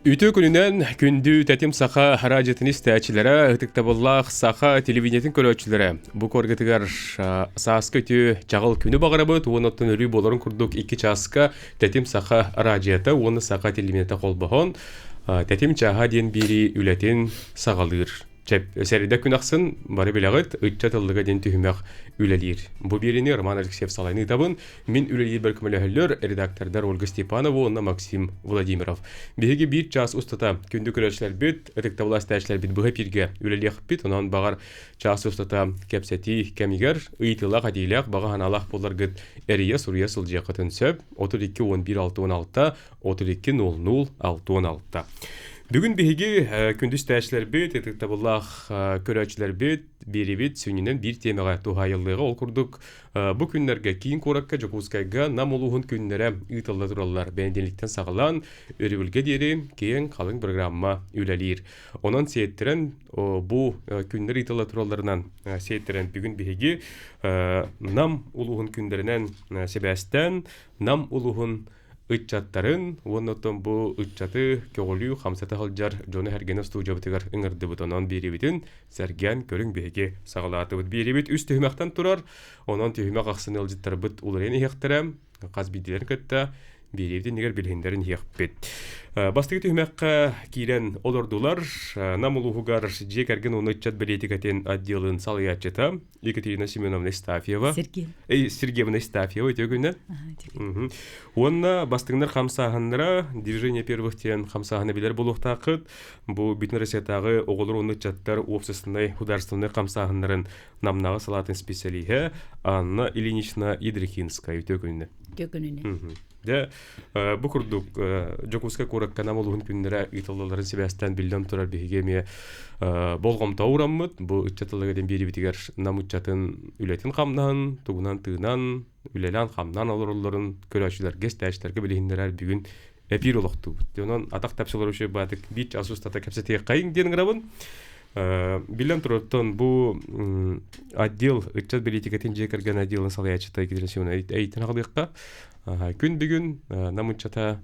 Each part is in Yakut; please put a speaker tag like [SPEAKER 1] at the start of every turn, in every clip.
[SPEAKER 1] Үтүө күнүнэн күндү тэтим саха радиотын истээччилэрэ, ытыктабыллаах саха телевидениетин көрөөччүлэрэ, бу куоргытыгар сааскы үтүө чаҕыл күнү баҕарабыт уонна оттон өрүү буоларын курдук икки чааска тэтим саха радиота уонна саха телевидениета холбоһон тэтим чааһа диэн биэрии үлэтин саҕалыыр. Сэрэдэ күн ахсын бары билэҕит, ыччат ыллыга диэн түһүмэх үлэлиир. Бу биэриини Роман Алексеев салайан ыытабын. Мин үлэлиирбэр көмөлөһөллөр редактордар Ольга Степанова уонна Максим Владимиров. Биһиги биир чаас устата күндү көрөөччүлэрбит, ытыктабыл истээччилэрбит быһа эпииргэ үлэлиэхпит. Онон баҕар чаас устата кэпсэтии кэмигэр ыйытыылаах, этиилээх, баҕа санаалаах буоларгыт эрийэ суруйа сылдьыаххытын сөп. 32 11 66 32 00 66. Бүгүн биһиги күндү истээччилэрбит, ытыктабыллаах көрөөччүлэрбит биэрибит сүнньүнэн биир тиэмэҕэ туһаайыллыаҕа. Ол курдук бу күннэргэ киин куоракка Дьокуускайга Нам улууһун күннэрэ ыытылла тураллар. Бэнидиэнньиктэн саҕалаан өрөбүлгэ диэри киэҥ халыҥ программа үлэлиир. Онон сиэттэрэн бу күннэр ыытылла туралларынан сиэттэрэн бүгүн биһиги Нам улууһун күннэринэн сибээстээн Нам улууһун ыччаттарын уонна оттон бу ыччаты көҕүлүү хамсата сылдьар дьону-сэргэни устуудьуйабытыгар ыҥырдыбыт. Онон биэриибитин сэргээн көрүҥ биһиги саҕалаатыбыт. Биэриибит үс түһүмэхтэн турар. Онон түһүмэх ахсын ыалдьыттарбыт уларыйан иһиэхтэрэ. Хас биирдиилэрин кытта биэриибит иннигэр билиһиннэрин иһиэхпит. Бастакы түһүмэххэ киирэн олордулар. Нам улууһугар дьиэ кэргэн уонна ыччат бэлиитикэтин отделын салайааччыта Екатерина Семеновна Истафьева.
[SPEAKER 2] Сергей.
[SPEAKER 1] Сергеевна Истафьева үтүө күнэ. Уонна бастыҥнар хамсааһыннара движение первых диэн хамсааһыны билэр буолуохтааххыт. Бу бүтүн Россиятааҕы оҕолор уонна ыччаттар уопсастыбаннай художественнай хамсааһыннарын Намнааҕы салаатын специалиһэ Анна Ильинична Ядрихинская үтүө күнүнэ.
[SPEAKER 2] Үтүө күнүнэ.
[SPEAKER 1] Дьэ, бу курдук Дьокуускай куоракка Нам улууһун күннэрэ ыытыллалларын сибээстээн биллэн турар биһиги эмиэ болҕомто уураммыт. Бу ыччат ылыга диэн биэриибитигэр Нам ыччатын үлэтин-хамнаһын, тугунан тыынан, үлэлээн-хамнаан олороллорун көрөөччүлэргэ, истээччилэргэ билиһиннэрэр бүгүн эпиир олохтуубут. Онон атах тэпсэлэр үчүгэй баатык биир чаас устата кэпсэтиэххэйиҥ диэн ыҥырабын. Биллэн турар, бу отдел ыччат бэлиитикэтин дьиэ кэргэн отделын салайааччыта Екатерина Семеновна эйтэн аҕалыахха. Күн бүгүн Нам ыччата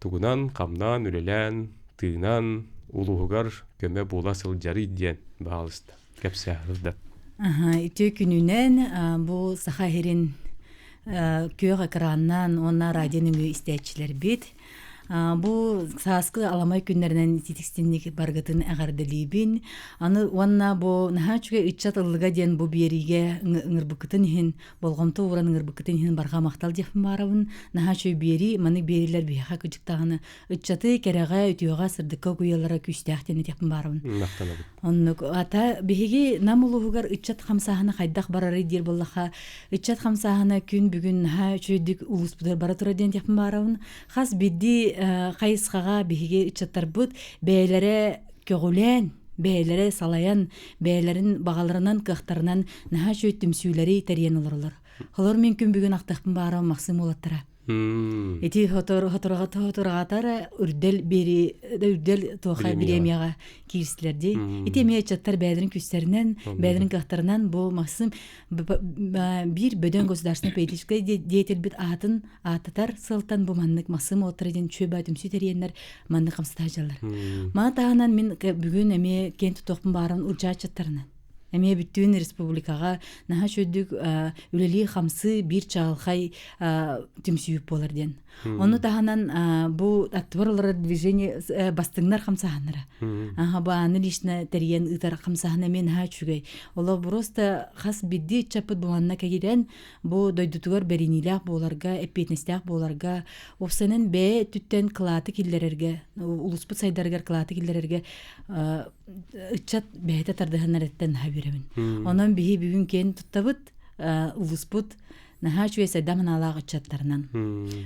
[SPEAKER 1] тугунан, хамнаан, үлэлээн, тыынан улууһугар көмө буола сылдьарый диэн баҕалыста кэпсээ да.
[SPEAKER 2] Үтүө күнүнэн бу Саха сирин күөх экранынан уонна радио нөҥүө истээччилэрбит Бу сааскы аламай күннэринэн ититикстинник баргытын эҕэрдэлиибин. Аны уонна бу наһаа үчүгэй ыччат ыллыга диэн бу биэриигэ ыҥырбыккытын иһин, болҕомто ууран ыҥырбыккытын иһин барҕа махтал диэхпин баарабын. Наһаа үчүгэй биэрии, маннык биэриилэр биһиэхэ кыдьыктаҕына ыччаты кэрэҕэ, үтүөҕэ, сырдыкка угуйаллара күүстээх диэн этиэхпин баарабын.
[SPEAKER 1] Махтанабын.
[SPEAKER 2] Оннук. Ата биһиги Нам улууһугар ыччат хамсааһына хайдах барарый диир буоллаха, ыччат хамсааһына күн бүгүн наһаа үчүгэйдик улууспутугар бара турар диэн этиэхпин баарабын. Хас биирдии хайысхаҕа биһиги ыччаттарбыт бэйэлэрэ көҕүлээн, бэйэлэрэ салайан, бэйэлэрин баҕаларынан, кыахтарынан наһаа үчүгэй түмсүүлэри тэрийэн олороллор. Холор мин күн бүгүн ахтахпын баарабын Максим уолаттара. Ити хоторуҕатар үрдэл биэри үрдэл туоха бириэмийэҕэ киирсилэр дии. Ити эмиэ ыччаттар бэйэлэрин күүстэринэн, бэйэлэрин кыахтарынан бу Максим биир бөдөҥ государственный политическай деятельбит аатын ааттатар сылтан бу маннык Максим уолаттара диэн чүөбэ түмсүү тэрийэннэр маннык хамсатаачалар. Маны таһынан мин бүгүн эмиэ киэн тутуохпун баарын улдьааччыттарынан. Эмиэ бүттүүн республикаҕа наһаа үчүгэйдик үлэлии-хамсыы биир чаҕылхай түмсүү буолар диэн. Ону таһынан бу аттыбар олорор движение бастыҥнар хамсааһыннара. Аха бу аны лично тэрийэн ыытар хамсааһын эмиэ наһаа үчүгэй. Олох просто хас биирдии ыччаппыт бу манна киирэн бу дойдутугар бэриниилээх буоларга, эппиэтинэстээх буоларга, уопсайынан бэйэ өттүттэн кылааты киллэрэргэ, улууспут сайдарыгар кылааты киллэрэргэ ыччат бэйэтэ тардыһаннарыттан наһаа үөрэбин. Онон биһи бүгүн киэн туттабыт, улууспут наһаа үчүгэй сайдам санаалаах ыччаттарынан.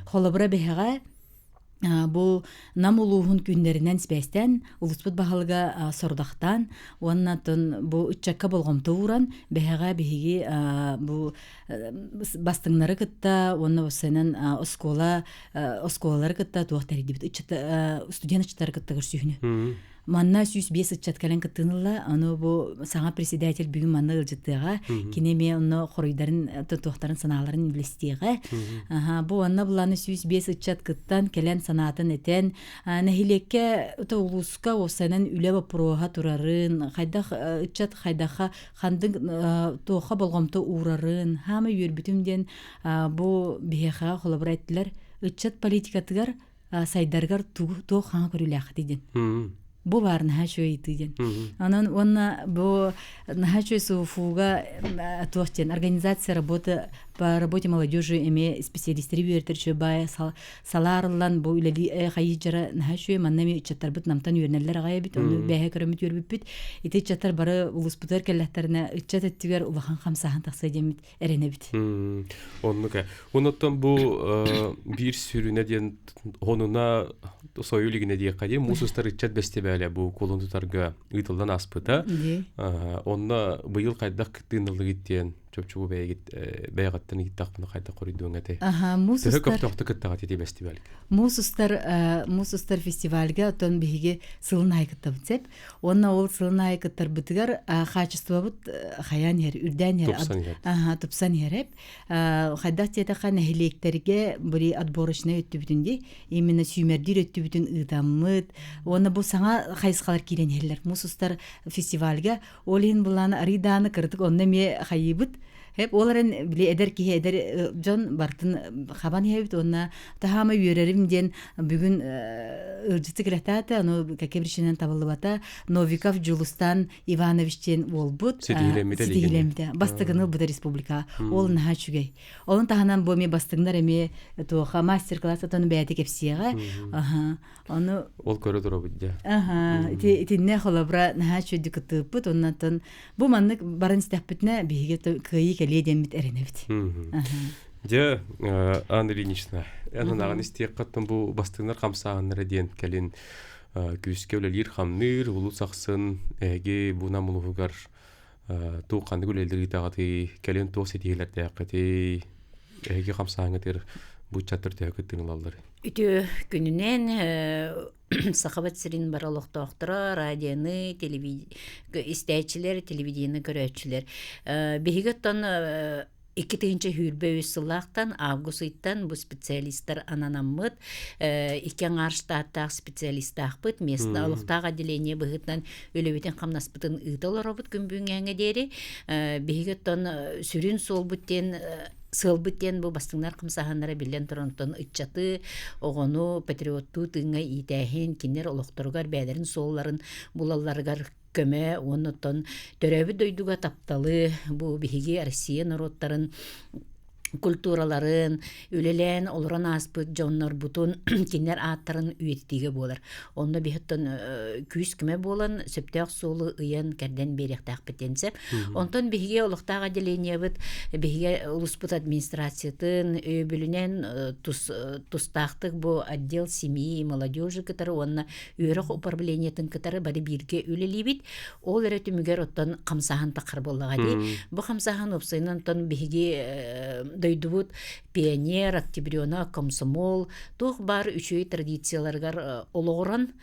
[SPEAKER 2] Холобура биһэҕэ бу Нам улууһун күннэринэн сибээстээн улууспут баһылыга сорудахтаан уонна тон бу ыччакка болҕомто ууран биһэҕэ биһиги бу бастыҥнары кытта уонна уссанан оскуола оскуолалары кытта туох тэрийдибит ыччат студент ыччаттары кытта көрсүһүнү. Манна 105 ыччат кэлэн кыттыыны ылла. Ону бу саҥа председатель бүгүн манна ыалдьыттыаҕа. Кини эмиэ онно хоруйдарын, туохтарын санааларын үллэстиэҕэ. Аха, бу онно буланы 105 ыччат кыттан, кэлэн санаатын этэн, нэһилиэккэ улууска уопсайынан үлэ боппуруоһа турарын, хайдах ыччат хайдаха хандык туохха болҕомто уурарын, хаама үөрбүтүм диэн бу биһиэхэ холобура эттилэр. Ыччат политикатыгар сайдарыгар туох хаҥа көрүүлээххитий диэн. Бу баар наһаа үчүгэй ыйытыы диэн. Онон уонна бу наһаа үчүгэй СУФУга туох диэн организация работы по работе молодежи эмиэ специалистэри үөрэтэр үчүгэй баай салаарыллан бу үлэлии хайыжара наһаа үчүгэй манна эмиэ ыччаттарбыт намтан үөрэнэллэр аҕай эбит ону бээһэ көрөммүт үөрбүппүт ити ыччаттар бары улууспутугар кэллэхтэринэ ыччат өттүгэр улахан хамсааһын тахсыа диэммит эрэнэбит.
[SPEAKER 1] Оннук ээ. Онуттан бу биир сүрүнэ диэн онуна сойу илигинэ диэххэ дии муус устар ыччат бэстибээлэ бу кулун тутарга ыытыллан ааспыта. Онно быйыл хайдах кыттыыныллыгыт диэн чопчу бэйэгит бэйэҕиттэн ыйыттахпына хайдах хоруйдуоҥ этэй?
[SPEAKER 2] Муус
[SPEAKER 1] Төһө көхтөөхтүк кыттаҕыт ити бэстибээлгэ?
[SPEAKER 2] Муус устар фестивальга оттон биһиги сылын аайы кыттабыт сеп. Уонна ол сылын аайы кыттарбытыгар хаачыстыбабыт хайаан иһэр, үрдээн иһэр,
[SPEAKER 1] тупсан
[SPEAKER 2] тупсан иһэр. Хайдах диэтэххэ нэһилиэктэргэ били отборочнай өттүбүтүн дии, именно сүүмэрдиир өттүбүтүн ыытаммыт. Уонна бу саҥа хайысхалар киирэн иһэллэр. Муус устар фестивальга ол иһин былаан арыйдааны кырытык онно эмиэ хайыыбыт. Хеп ол эрэн били эдэр киһи эдэр дьон бартын хабан иһэбит уонна таһаама үөрэрим диэн бүгүн ыалдьыты кэлэтаата ону кэкэ причинэн табыллыбата Новиков Дьулустан Иванович диэн уолбут
[SPEAKER 1] ситиһилэммитэ
[SPEAKER 2] бастыгыны ылбыта республика ол наһаа үчүгэй Онун таһынан бу эмиэ бастыҥнар эмиэ туоха мастер-класс отону бэйэтэ кэпсиэҕэ. Ону
[SPEAKER 1] ол көрө турабыт дьэ.
[SPEAKER 2] Аха, ити итиннэ холобура наһаа үчүгэйдик кыттыыппыт. Оннан бу маннык баран истэхпитинэ биһиги кыайыы кэлиэ диэммит эрэнэбит.
[SPEAKER 1] Дьэ, Анна Ильинична, эн анаҕын истиэххиттэн бу бастыҥнар хамсааһыннара диэн кэлин күүскэ үлэлиир-хамныыр, улус ахсын эһиги бу Нам улууһугар туох ханнык үлэлэри ыытаҕытый, кэлин туох ситиһиилэрдээххитий, эһиги хамсааһыҥҥытыгар бу ыччаттар төһө кыттыыны ылаллар?
[SPEAKER 3] Үтүө күнүнэн Сахабыт сирин бары олохтоохторо, радионы, истээччилэр, телевидениены көрөөччүлэр. Биһиги оттон 2023 сыллаахтан август ыйтан бу специалистар ананаммыт, икки аҥаар штаттаах специалистаахпыт, местно олохтоох отделение быһыытынан үлэбитин-хамнаспытын ыыта олоробут күн бүгүҥҥэ диэри. Биһиги оттон сүрүн суолбут диэн сыалбыт диэн бу бастыҥнар хамсааһыннара биллэн туран оттон ыччаты, оҕону патриоттуу тыыҥҥа иитээһин, кинилэр олохторугар бэйэлэрин суолларын булалларыгар көмө уонна оттон төрөөбүт дойдуга тапталы бу биһиги Россия норуоттарын культураларын үлэлээн олорон ааспыт дьоннорбутун кинилэр ааттарын үйэтитиигэ буолар. Онно биһиттэн күүс-көмө буолан сөптөөх суолу ыйан кэрдэн биэриэхтээхпит диэн сөп. Онтон биһиги олохтоох отделениебыт биһиги улуспут администрациятын өйөбүлүнэн тустаахтык бу отдел семьи и молодежи кытары уонна үөрэх управлениетын кытары бары бииргэ үлэлиибит. Ол эрэ түмүгэр оттон хамсааһын таххар буоллаҕа дии. Бу хамсааһын уопсайынан оттон биһиги дойдубут пионер, октябренок, комсомол туох баар үчүгэй традицияларыгар олоҕуран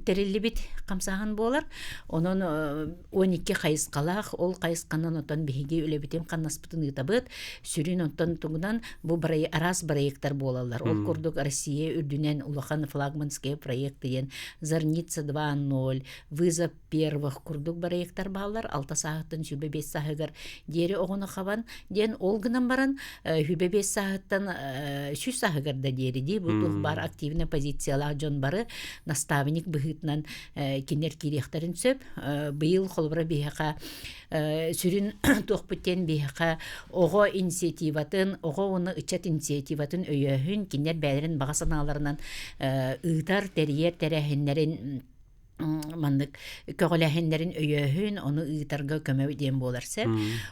[SPEAKER 3] тэриллибит хамсааһын буолар. Онон 12 хайысхалаах, ол хайысханан оттон биһиги үлэбитин хамнаспытын ыытабыт. Сүрүн онтон тугунан бу араас проекттар буолаллар. Ол курдук Россия үрдүнэн улахан флагманские проекты диэн Зарница 2.0, Вызов первых курдук проекттар бааллар. Алта сааһыттан 25 сааһыгар диэри оҕону хабан диэн ол гынан баран 25 сааһыттан 100 сааһыгар да диэри дии бу туох баар активная позициялаах дьон бары наставник быһыытынан кинилэр киириэхтэрин сөп. Быйыл холобура биһиэхэ сүрүн туохпут диэн биһиэхэ оҕо инициативатын, оҕо уонна ыччат инициативатын өйөөһүн, кинилэр бэйэлэрин баҕа санааларынан ыытар, тэрийэр тэрээһиннэрин. Маннык көҕүлээһиннэрин өйөөһүн, ону ыытарга көмө диэн буолар сөп.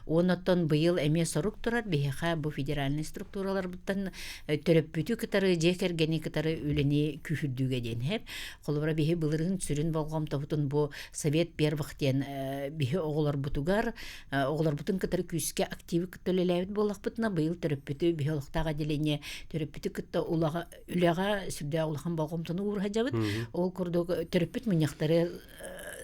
[SPEAKER 3] Оннуттан быйыл эмиэ сорук турар биһиэхэ бу федеральнай структураларбыттан төрөппүтү кытары, дьиэ кэргэни кытары үлэни күүһүрдүүгэ диэн иһэр. Холобура, биһи былырыын сүрүн болҕомтобутун бу Совет первых диэн биһи оҕолорбутугар, оҕолорбутун кытары күүскэ активы кытта үлэлээбит буоллахпытына, быйыл төрөппүтү биһи олохтоох отделение төрөппүтү кытта улаҕа үлэҕэ сүрдээх улахан болҕомтону уура сылдьабыт. Ол курдук төрөппүт мунньахтары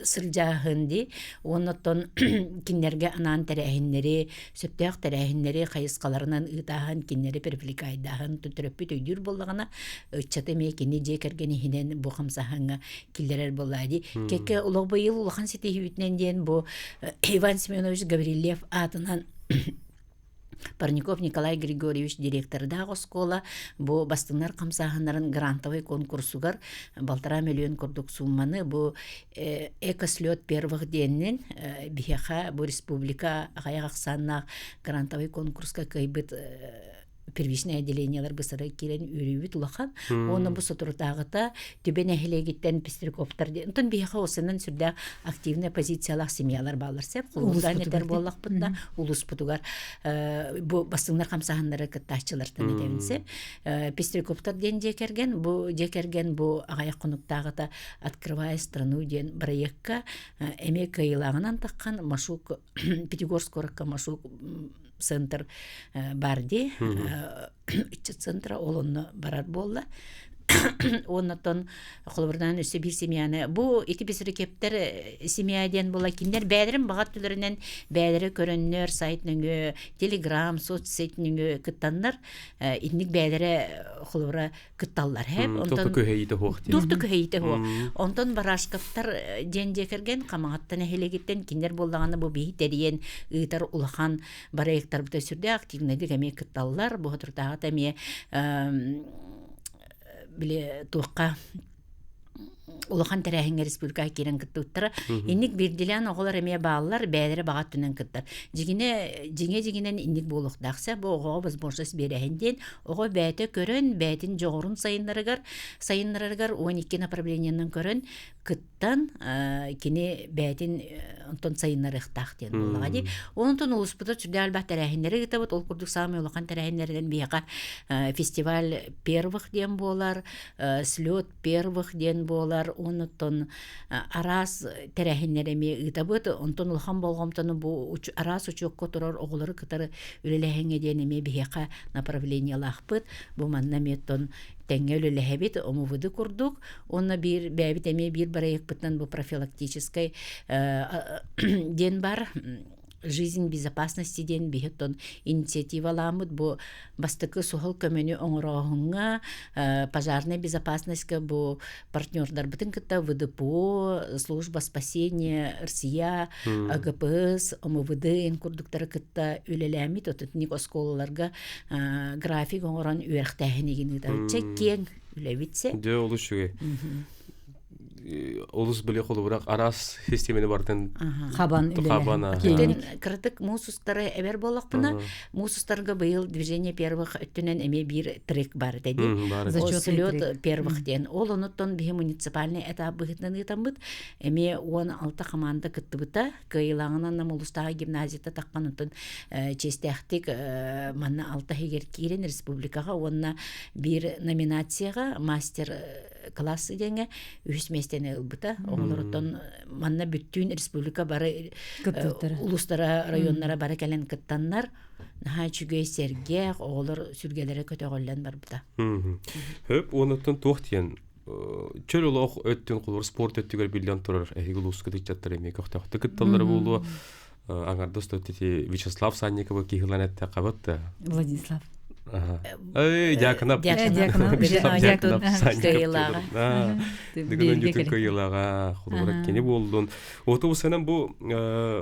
[SPEAKER 3] сылдьааһын дии. Уонна оттон кинилэргэ анаан тэрээһиннэри, сөптөөх тэрээһиннэри хайысхаларынан ыытааһын, кинилэри привлекайдааһын төрөппүт өйдүүр буоллаҕына, ыччаты эмиэ кини дьиэ кэргэн иһинэн бу хамсааһыҥҥа киллэрэр буоллаа дии. Кэккэ олох быйыл улахан ситиһиибитинэн диэн бу Иван Семенович Гаврильев аатынан Парников Николай Григорьевич директордаах оскуола бу бастыҥнар хамсааһыннарын грантовай конкурсугар 1,5 миллион курдук суумманы бу экослет первых диэннин биһиэхэ бу республика аҕыйах ахсааннаах грантовай конкурска кыайбыт первичное отделениелар бысыры киирэн үөрүүбүт улахан. Уонна бу соторутааҕыта Түбэ нэһилиэгиттэн Пестряковтар диэн. Онтон биһиэхэ осынан сүрдээх активная позициялаах семьялар бааллар сеп. Холобурдаан этэр буоллахпыт да улууспутугар бу бастыҥнар хамсааһыннары кыттааччылартан этэбин сеп. Пестряковтар диэн дьиэ кэргэн бу дьиэ кэргэн бу аҕыйах хонуктааҕыта «Открывая страну» диэн бырайыакка эмиэ кыайыылааҕынан таххан Машук Пятигорск куоракка Машук центр бар дии ыччат центра ол онно барар буолла уоннаттан холобурдаан өссө биир семьяны бу ити бисирикептер семья диэн була кинилэр бэйэлэрин баҕа өттүлэринэн бэйэлэрэ көрөннөр сайт нөҥүө телеграм соцсеть нөҥүө кыттаннар инник бэйэлэрэ холобура кытталлар һэп
[SPEAKER 1] онтон күһэйиитэ суох
[SPEAKER 3] туох да күһэйиитэ суох онтон Барашковтар диэн дьиэ кэргэн Хамаҕаттан нэһилиэгиттэн кинилэр буоллаҕына бу биһи тэрийэн ыытар улахан проекттарбыта сүрдээх активнайдык эмиэ кытталлар бу соторутааҕыта эмиэ били туохха улахан тэрээһиҥҥэ республикаҕа киирэн кыттыбыттара. Инник биирдилээн оҕолор эмиэ бааллар, бэйэлэрэ баҕа өттүнэн кыттар. Дьиҥинэ, дьиҥэ дьиҥинэн инник буолуохтаах сэ, бу оҕоҕо возможность биэрэһин диэн, оҕо бэйэтэ көрөн, бэйэтин дьоҕурун сайыннарыгар, сайыннарарыгар 12 направлениенан көрөн кыттан, кини бэйэтин онтон сайыннарыахтаах диэн буоллаҕа дии. Онтон улууспутугар сүрдээх элбэх тэрээһиннэри ыытабыт. Ол курдук саамай улахан тэрээһиннэринэн биһиэхэ фестиваль первых диэн буолар, слет первых диэн буолар оннуттан араас тэрээһиннэри эмиэ ыытабыт онтон улахан болҕомтону бу араас учуокка турар оҕолору кытары үлэлээһиҥҥэ диэн эмиэ биһиэхэ направлениелаахпыт бу манна эмиэ оттон тэҥҥэ үлэлэһэбит омувд курдук уонна биир бэйэбит эмиэ биир бырайыакпытынан бу профилактическай диэн бар жизнь безопасности диэн биһи оттон инициативалааммыт бу бастакы суһал көмөнү оҥорооһуҥҥа пожарная безопасностька бу партнердарбытын кытта ВДПО, служба спасения Россия, АГПС, ОМВД эн курдуктары кытта үлэлээммит отутник оскуолаларга график оҥорон үөрэхтээһин ыытабыт. Чэ киэҥ үлэбит сэ.
[SPEAKER 1] Дьэ олус үчүгэй. Олус били холобура араас системаны барытын
[SPEAKER 2] хабан
[SPEAKER 1] хабан
[SPEAKER 3] кыратык муус устары эбэр буоллахпына муус устарга быйыл движение первых өттүнэн эмиэ биир трек бар этэ дии слет первых диэн ол онуттан биһи муниципальный этап быһыытынан ыытаммыт эмиэ 16 команда кыттыбыта кыайыылааҕынан нам улуустааҕы гимназията таххан онтон чиэстээхтик манна алта иһигэр киирэн республикаҕа уонна биир номинацияҕа мастер класс диэҥҥэ үһүс миэстэни ылбыта. Оҕолоруттан манна бүттүүн республика бары улуустара, районнара бары кэлэн кыттаннар наһаа үчүгэй сэргэх, оҕолор сүргэлэрэ көтөҕүллэн барбыта.
[SPEAKER 1] Хөп уонуттан туох диэн чөл олох өттүн холобур спорт өттүгэр биллэн турар эһиги улуускут ыччаттара эмиэ көхтөөхтүк кытталлара буолуо аҥардас ити Вячеслав Санниковы киһилэн эттэххэ да
[SPEAKER 2] Владислав
[SPEAKER 1] Эй, Дьяконов.
[SPEAKER 2] Вячеслав
[SPEAKER 1] Дьяконов Санников. Дыгын бүтүн кыйылаҕа холобура кини буоллун. Оту усанан бу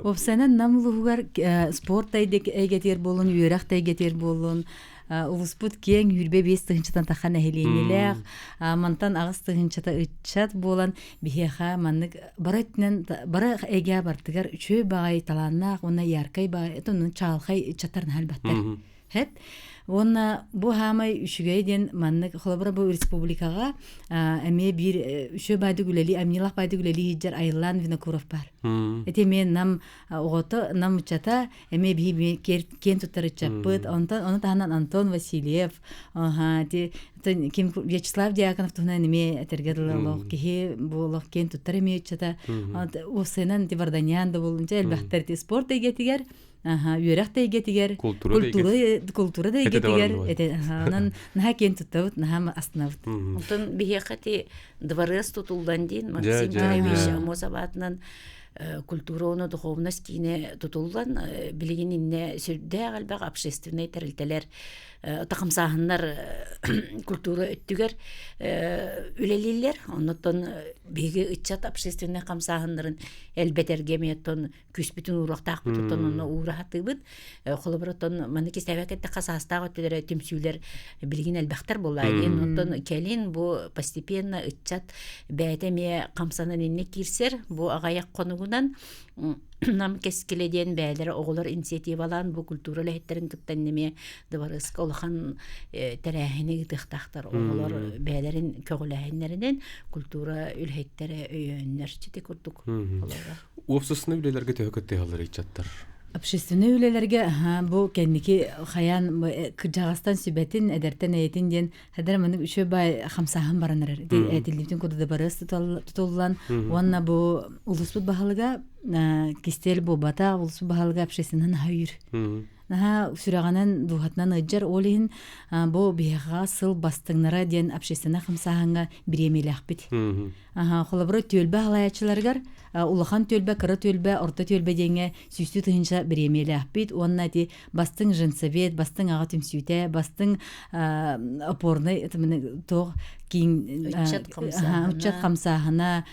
[SPEAKER 2] Опсанан нам улуһугар спорт эйгэтигэр буоллун, үөрэх эйгэтигэр буоллун, улуспут киэҥ 25 тыһыынчатан таха нэһилиэнньэлээх, мантан 8 тыһыынчата ыччат буолан биһиэхэ маннык бары өттүнэн бары эйгэ бартыгар үчүгэй баҕайы талааннаах уонна яркай баҕайы чаалхай ыччаттар наһаа элбэхтэр. Хэп. Уонна бу хаамай үчүгэй диэн маннык холобура бу республикаҕа эмиэ биир үчүгэй баайдык үлэлии амньылаах баайдык үлэлии сылдьар Айыллаан Винокуров баар. Ити эмиэ нам оҕото, нам ыччата эмиэ биһи киэн туттар ыччаппыт. Онтон ону таһынан Антон Васильев, ити ким Вячеслав Дьяконов туһунан эмиэ этэргэ дылы олох киһи бу олох киэн туттар эмиэ ыччата. Уопсайынан ити Варданян да буолунча элбэхтэр ити спорт эйгэтигэр үөрэх да эйгэтигэр, култуура да эйгэтигэр онон наһаа киэн туттабыт, наһаа астынабыт.
[SPEAKER 3] Онтон биһиэхэ ити дворец тутуллан диин Максим Кирович Амосов аатынан культура уонна духовность киинэ тутуллан билигин иннэ сүрдээх элбэх общественнай тэрилтэлэр тахамсааһыннар культура өттүгэр үлэлииллэр. Оннуттан биһиги ыччат общественнай хамсааһыннарын элбэтэргэ эмиэ оттон күүспүтүн ууруохтаахпыт оттон онно уура сатыыбыт. Холобур оттон маны кистээбэк эттэххэ саастаах өттүлэрэ түмсүүлэр билигин элбэхтэр буоллаа диэн. Оттон кэлин бу постепенно ыччат бэйэтэ эмиэ хамсанан иннэ киирсэр. Бу аҕыйах хонугунан Нам кэскилэ диэн бэйэлэрэ оҕолор инициативалаан бу культура үлэһиттэрин кытта эмиэ дыбарыаска улахан тэрээһини ыытыахтаахтар. Оҕолор бэйэлэрин көҕүлээһиннэринэн культура үлэһиттэрэ өйөөннөр ити курдук олорор.
[SPEAKER 1] Уопсастыбаннай үлэлэргэ төһө кыттыһаллар ыччаттар?
[SPEAKER 2] Общественнай үлэлэргэ бу кэнники хайаан кырдьаҕастан сүбэтин, эдэртэн эйэтин диэн эдэр маннык үчүгэй баай хамсааһын баран эрэр. Этиллибитин курдук дыбарыас тутуллан уонна бу улууспут баһылыга кистэл буолбатах, улууспут баһылыга общественнай наһаа өйүүр. Наһаа сүрэҕинэн, дууһатынан ыалдьар. Ол иһин бу биһиэхэ сыл бастыҥнара диэн общественнай хамсааһыҥҥа бириэмийэлээхпит. Холобура, түөлбэ халайааччыларыгар улахан түөлбэ, кыра түөлбэ, орто түөлбэ диэҥҥэ сүүстүү тыһыынча бириэмийэлээхпит уонна ити бастыҥ женсовет, бастыҥ аҕа түмсүүтэ, бастыҥ опорный туох киин ыччат хамсааһына,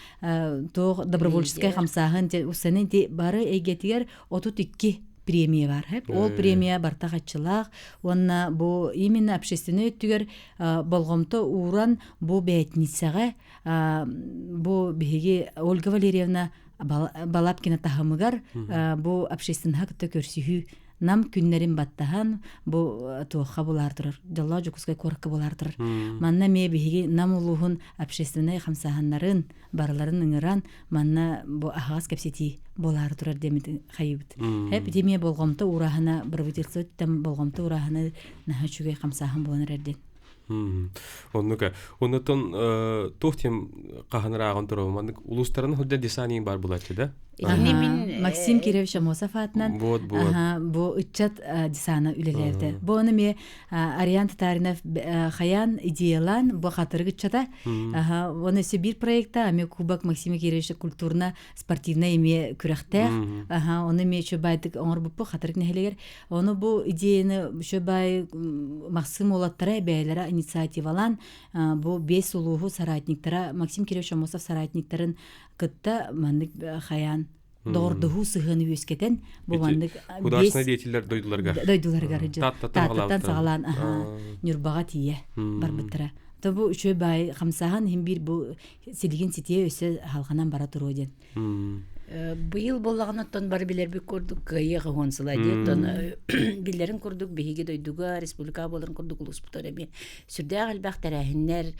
[SPEAKER 2] туох добровольческай хамсааһын усаны ити бары эйгэтигэр 32 премия бар. Ол премия барта хаччылаах уонна бу именно общественный өттүгэр болҕомто ууран бу бээтиницэҕэ бу биһиги Ольга Валерьевна Балабкина таһымыгар бу общественноһа кытта көрсүһүү нам күннэрин баттаһан бу туохха булаар турар дьоллоох Дьокуускай куоракка булаар турар манна эмиэ биһиги нам улууһун общественнай хамсааһыннарын барыларын ыҥыран манна бу аһаҕас кэпсэтии буолаары турар диэммит хайыбыт эп ити эмиэ болҕомто уурааһына правительство болҕомто уурааһына наһаа үчүгэй хамсааһын буолан эрэр диэн
[SPEAKER 1] Оннук. Оннотон туох тем хаһан ырааҕын туруо маннык улуустарын сылдьан десаниҥ бар булаччы да?
[SPEAKER 3] Итини мин
[SPEAKER 2] Максим Кирович Амосов аатынан
[SPEAKER 1] Вот, вот.
[SPEAKER 2] бу ыччат десана үлэлээбитэ. Бу ону эмиэ Ариан Татаринов хайаан идеялаан бу хатырык ыччата. Оны өссө биир проекта ами Кубок Максима Кировича культурно спортивнай эмиэ күрэхтээх. Оны эмиэ үчүгэй оҥорбуппу хатырык нэһилиэгэр Ону бу идеяны үчүгэй Максим уолаттара бэйэлэрэ инициативалаан бу биэс улууһу соратниктара Максим Кирович Амосов соратниктарын кытта маннык хайаан доҕордоһуу сыһыаны үөскэтэн бу маннык
[SPEAKER 1] художественный деятеллэр дойдуларыгар
[SPEAKER 2] дойдуларыгар Тааттаттан саҕалаан Ньурбаҕа тиийэ барбыттара. То бу үчүгэй баай хамсааһын иһин биир бу силигин ситиэ өссө халҕанан бара туруо диэн.
[SPEAKER 3] Быйыл буоллаҕына оттон бары билэрбит курдук кыайыы аҕыһуон сыла дии. Оттон биллэрин курдук биһиги дойдуга, республикаҕа буоларын курдук улууспутугар эмиэ сүрдээх элбэх тэрээһиннэр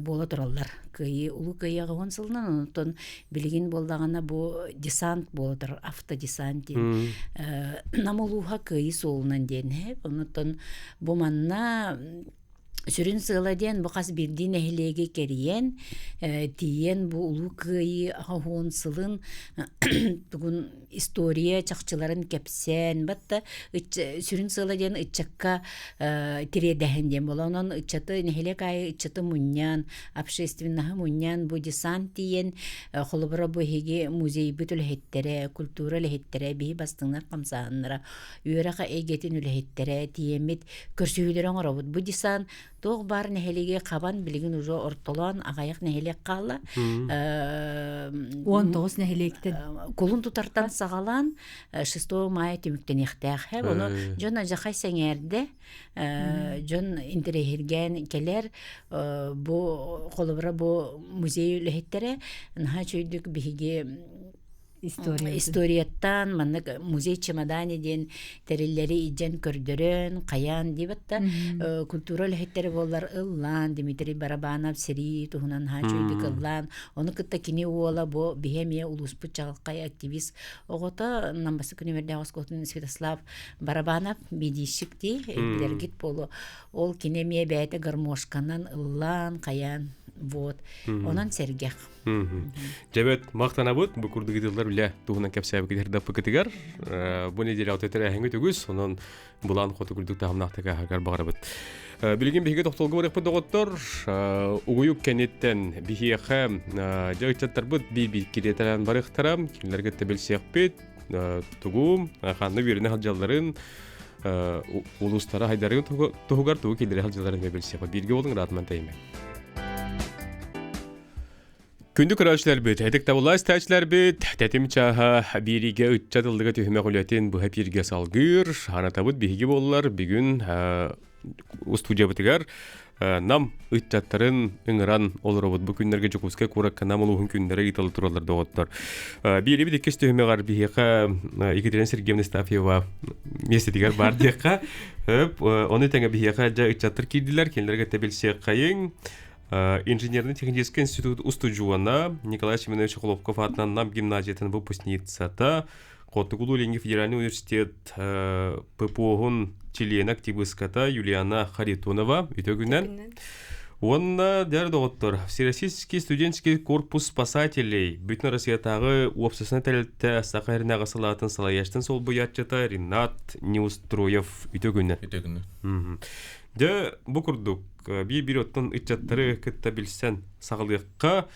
[SPEAKER 3] буола тураллар. Кыайыы, улуу кыайыы аҕыһуон сылынан, онтон билигин буоллаҕына бу десант буола турар, автодесант диэн. Нам улууһа кыайыы суолунан диэн. Онтон бу манна Сүрүн сыала диэн бу хас биирдии нэһилиэги кэрийэн, тиийэн бу Улуу Кыайыы аҕыс сылын тугун история чахчыларын кэпсээн, батта сүрүн сыала диэн ыччакка тириэрдэһин диэн буолар. Онон ыччаты нэһилиэк аайы ыччаты мунньан, общественноһы мунньан бу десант тиийэн, холобура бу эһиги музейбыт үлэһиттэрэ, культура үлэһиттэрэ, биһи бастыҥнар хамсааһыннара, үөрэх эйгэтин үлэһиттэрэ тиийэммит көрсүһүүлэри оҥоробут. Бу десант туох баар нэһилиэги хабан билигин уже ортолоон аҕыйах нэһилиэк хаалла.
[SPEAKER 2] 19 нэһилиэктэн.
[SPEAKER 3] Кулун тутартан саҕалаан 6 мая түмүктэниэхтээх. Ону дьон адьахай сэҥээрдэ, дьон интэриэһиргээн кэлэр. Бу холобура бу музей үлэһиттэрэ наһаа үчүгэйдик биһиги.
[SPEAKER 2] История.
[SPEAKER 3] Историяттан маннык музей чемодане диэн тэриллэри илдьэн көрдөрөн, хайаан диэбэт да культура үлэһиттэрэ буоллар ыллаан, Дмитрий Барабанов сэрии туһунан хаачуйдук ыллаан, ону кытта кини уола бу биһи эмиэ улууспут чаҕылхай активист оҕото Намбасы күнүмэрдээх оскуолатын Святослав Барабанов медийщик дии, билэргит буолуо. Ол кини эмиэ бэйэтэ гармошканан ыллаан, хайаан, вот. Онон сэргэх.
[SPEAKER 1] Дьэбэт махтанабыт бу курдук ытыллар үлэ туһунан кэпсээбиккитигэр даппыкытыгар бу неделя тэрээһиҥҥит үгүс онон былаан хоту курдук таһымнаахтык ааһаргар баҕарабыт. Билигин биһиги тохтолго барыахпыт доҕоттор угуйук кэнниттэн биһиэхэ дьэ ыччаттарбыт биир-биир кириэтэлээн барыахтара кинилэргэ билсиэхпит тугу ханна үөрэнэ сылдьалларын улуустара хайдарын туһугар тугу киллэрэ сылдьалларын билсиэхпит бииргэ буолуҥ ыраатыман тэйимэ Күндү көрөөччүлэрбит, этик табыллаа истээччилэрбит, тэтим чааһа бииригэ ыччат ыллыга түһүмэх үлэтин быһа пииргэ салгыыр. Анатабыт биһиги буоллар бүгүн устудьябытыгар Нам ыччаттарын ыҥыран олоробут. Бу күннэргэ Дьокуускай куоракка Нам улууһун күннэрэ ыытылла тураллар доҕоттор. Биэрибит иккис түһүмэҕэр биһиэхэ Екатерина Сергеевна Стафьева миэстэтигэр бар диэххэ. Ону тэҥэ биһиэхэ дьэ ыччаттар киирдилэр, кинилэргэ кытта билсиэххэйиҥ. Инженерно-технический институт устудьуона Николай Семенович Хлопков аатынан Нам гимназиятын выпускницата, Хотугулуу Илиҥҥи федеральный университет ППО-һун чилиэнэ активистката Юлиана Харитонова үтө күнэн. Уонна дэр доҕоттор, Всероссийский студенческий корпус спасателей Бүтүн Россиятааҕы уопсастыбаннай тэрилтэ Саха Эрнэҕэ салаатын салайааччытын солбуйааччыта Ринат Неустроев үтө күнэн.
[SPEAKER 4] Үтө күнэн.
[SPEAKER 1] Дьэ, бу курдук биир-биир оттон ыччаттары кытта билсэн саҕалыахха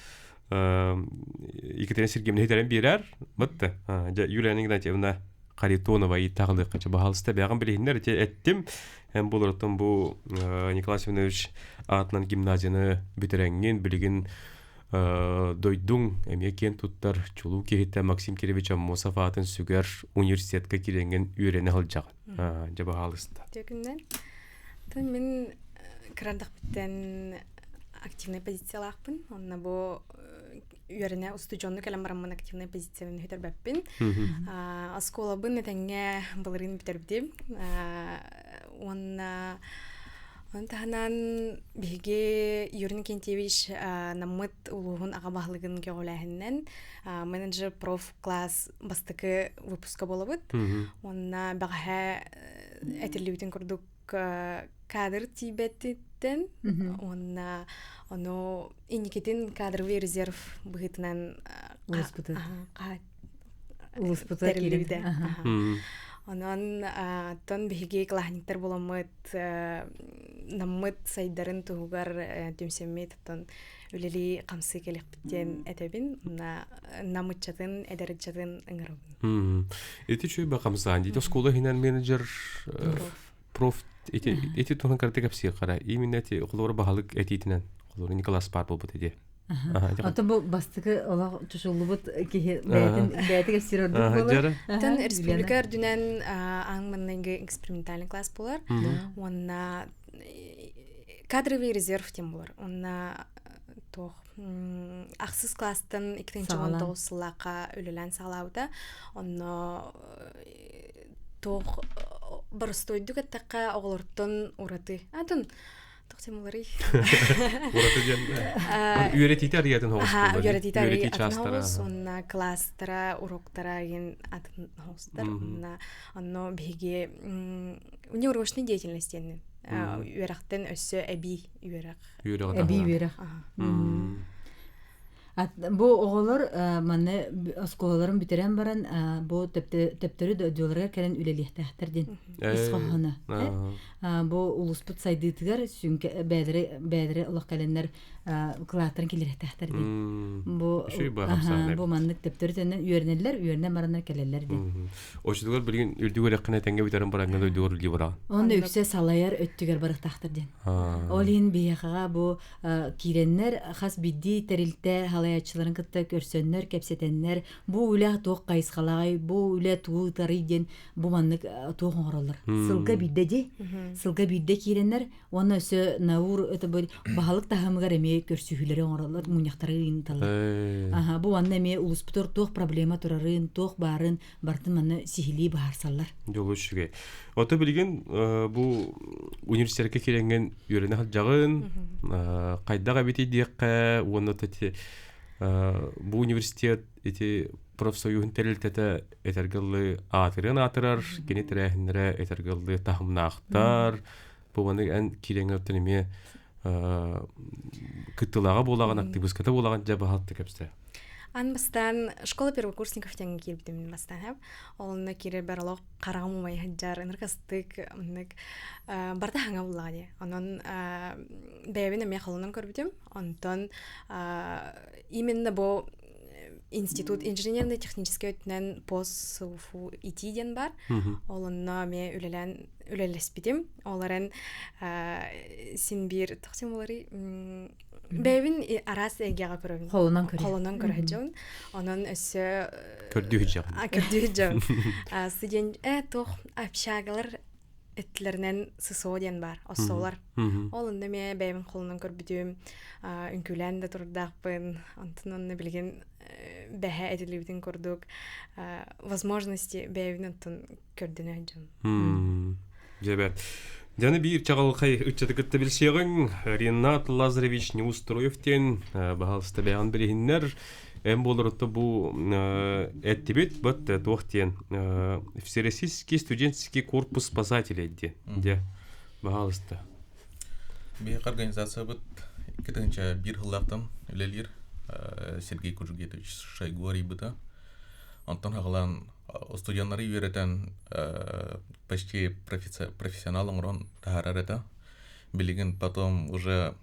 [SPEAKER 1] Екатерина Сергеевна хитэрэн биэрэр. Бытты. Дьэ, Юлия Игнатьевна Харитонова иитаҕылыахха чэ баһаалыста бэҕин билиһиннэр ити эттим. Эн буларыттан бу Николай Семенович аатынан гимназияны бүтэрэҥҥин билигин дойдуҥ эмиэ киэн туттар чулуу киһитэ Максим Кирович Аммосов аатын сүгэр университетка киирэҥҥин үөрэнэ сылдьаҕын. Дьэ баһаалыста.
[SPEAKER 5] Түөкүннэн. Мин кырардахпыттан активнай позициялаахпын. Онно бу үөрэнэ устудьуонну кэлэн бараммын активнай позициябын бүтэрбэппин. Оскуолабын этэҥҥэ былырыын бүтэрбитим. Уонна Онон таһынан биһиги Юрий Никентьевич наммыт улууһун аҕа баһылыгын көҕүлээһининэн менеджер проф класс бастакы выпуска буолабыт. Уонна бэҕэһээ этиллибитин курдук кадр тиийбэтиттэн уонна ону инникитин кадровый резерв быһыытынан
[SPEAKER 2] улууспутугар
[SPEAKER 5] тэриллибитэ. Онон оттон биһиги кылааһынньыктар буоламмыт наммыт сайдарын туһугар түмсэммит оттон үлэлии хамсыы кэлиэхпит диэн этэбин. Нам ыччатын, эдэр ыччатын ыҥырабын.
[SPEAKER 1] Ити үчүгэй хамсаан дии. Оскуола иһинэн менеджер проф ити ити туһунан кырата кэпсиэх хара. Именно эти холобура баһылык этиитинэн холобура Николас паар буолбут ити.
[SPEAKER 2] Ото бу бастакы олох чочуллубут киһи бэйэтин бэйэтэ кэпсиир ордук буолар.
[SPEAKER 5] Тэн республика үрдүнэн аан маҥнайгы экспериментальный класс буолар. Уонна кадровый резерв диэн буолар. Уонна туох ахсыс класстан 2019 сыллаахха үлэлээн саҕалаабыта. Онно туох боростуойдук эттэххэ оҕолортон ураты атын тохсемуларый
[SPEAKER 1] ураты диэн үөрэтиитэ арыйатын хоҕус
[SPEAKER 5] үөрэтиитэ атын хоҕус уонна класстара уроктара деген атын хоҕустар уонна онно биһиги внеурочный деятельность диэн үөрэхтэн өссө эбии үөрэх
[SPEAKER 2] эбии үөрэх Бу оҕолор манна оскуолаларын бүтэрэн баран бу төптөрү дойдуларыгар кэлэн үлэлиэхтээхтэр диэн ис хоһооно. Бу улууспут сайдыытыгар сүҥкэ бэйэлэрэ бэйэлэрэ олох кэлэннэр кылааттарын киллэриэхтээхтэр диэн. Бу бу маннык төптөрү төннөн үөрэнэллэр, үөрэнэн бараннар кэлэллэр диэн.
[SPEAKER 1] Оччотугар билигин үрдүк үөрэххин этэҥҥэ бүтэрэн бараҥҥын дойдугар үлэлии бараҕын.
[SPEAKER 2] Онно үксэ салайар өттүгэр барыахтаахтар диэн. Ол иһин биһиэхэҕэ бу киирэннэр хас биирдии тэрилтэ салайар. салайааччыларын кытта көрсөннөр, кэпсэтэннэр, бу үлэ туох хайысхалааҕый, бу үлэ тугу ыытарый диэн бу маннык туох оҥороллор. Сылга биирдэ дии. Сылга биирдэ киирэннэр уонна өссө Наур это баһылык таһымыгар эмиэ көрсүһүүлэри оҥороллор, мунньахтары ыыталлар. Аха, бу манна эмиэ улууспутугар туох проблема турарын, туох баарын барытын манна сиһилии быһаарсаллар.
[SPEAKER 1] Дьолу үчүгэй. Ото билигин бу университетка киирэҥҥин үөрэнэ сылдьаҕын, хайдах эбитий диэххэ уонна бу университет ити профсоюһун тэрилтэтэ этэргэ дылы аатырыан аатырар, кини тэрээһиннэрэ этэргэ дылы таһымнаахтар. Бу маны эн киирэҥҥэ оттон эмиэ кыттылааҕа буолаҕын, актыбыыската буолаҕын дьэ баһаалта кэпсээ.
[SPEAKER 5] Ан бастаан школа первокурсников диэҥҥэ киирбитим бастаан хэп. Олонно киирэрбэр олох хараҕым умайа сылдьар, ынырык астык, ыннык барыта хаҥа буллаҕа дии. Онон бэйэбин эмиэ холонон көрбүтүм. Онтон именно бу институт инженерно-техническэй өттүнэн постсуфу ити диэн бар. Ол онно эмиэ үлэлээн үлэлэспитим. Ол эрэн син биир тохсим болары бэйэбин араас эйгэҕэ көрөбүн.
[SPEAKER 2] Холонон көрө.
[SPEAKER 5] Холонон көрө дьон. Онон өссө
[SPEAKER 1] көрдүү дьон.
[SPEAKER 5] Көрдүү дьон. Студент туох общагалар эттилэринэн ССО диэн баар, оссолар. Ол онно эмиэ бэйэбин холонон көрбүтүм, үҥкүүлээн да турдаахпын. Онтон онно билигин бэһэ этиллибитин курдук возможности бэйэбин онтон көрдөнө дьон.
[SPEAKER 1] Дьэбэ. Дьаны биир чаҕылхай ыччаты кытта билсиэҕиҥ. Ренат Лазаревич Неустроев диэн баһаалыста бэйэҕин билиһиннэр. Эн буоларытта бу эттибит, бат туох диэн Всероссийский студенческий корпус спасателей диэн. Дьэ, баһаалыста.
[SPEAKER 4] Биһиги организациябыт 2001 сыллаахтан үлэлиир Сергей Кужугетович Шойгу арыйбыта. Онтон хаҕалаан студеннары үөрэтэн почти профессионал оҥорон таһаарар этэ. Билигин потом уже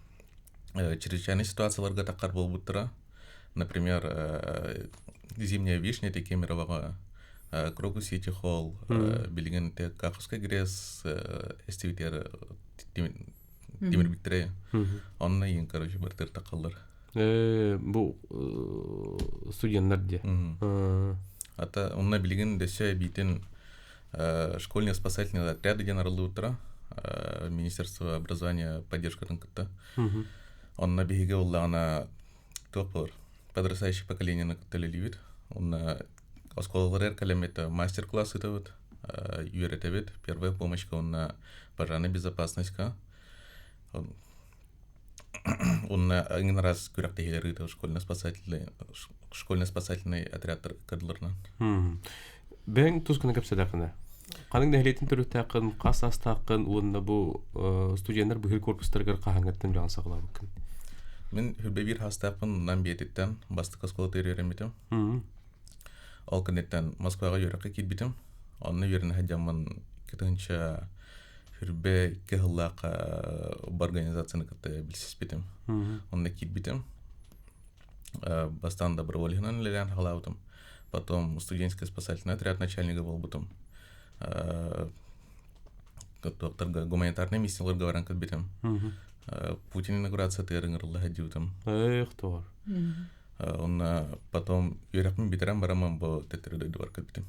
[SPEAKER 4] чрезвычайный ситуацияларга таххар буолбуттара. Например, Зимняя вишня ити Кемеровоҕа Крокус Сити Холл билигин Каховскай ГРЭС эстибитигэр тимирбиттэрэ. Онно иин короче бартыр таххаллар.
[SPEAKER 1] Бу студеннар дии.
[SPEAKER 4] Ата онно билигин дөссө эбиитин школьные спасательные отряды диэн арыллыбыттара. Министерство образования поддержкатын кытта. Онно биһиги оллаҕына туох буолар подрастающее поколениены кытта үлэлиибит. Онно оскуолаларыгар кэлэммит мастер-класс ыытабыт, үөрэтэбит, первая помощька уонна пожарная безопасностька. Уонна иҥин араас күрэхтэһиилэр ыытабыт школьно-спасательный школьно-спасательный отрядтар кыдыларынан.
[SPEAKER 1] Бэйэҥ тускуна кэпсэтэххинэ, ханыҥ нэһилиэтин төрүттээххин, хас саастааххын уонна бу студеннар быһыыр корпустарыгар хаһааҥҥыттан үлэҕин саҕалаабыккын?
[SPEAKER 4] Мин хүрбэ биир саастаахпын Нам биэтиттэн бастакы оскуолатыгар үөрэммитим. Ол кэнниттэн Москваҕа үөрэххэ киирбитим. Онно үөрэнэ сылдьаммын 2000 хүрбэ икки сыллаахха организацияны кытта билсиспитим. Онно киирбитим. Бастаан доброволеһынан үлэлээн саҕалаабытым. Потом студенческий спасательный отряд начальнига буолбутум. Туохтарга гуманитарнай миссияларга баран кэлбитим. Путин инаугурациятыгар ыҥырылла сылдьыбытым.
[SPEAKER 1] Эх, тоҕор.
[SPEAKER 4] Онно потом үөрэхпин бүтэрэн бараммын бу төттөрү дойдубар кэлбитим.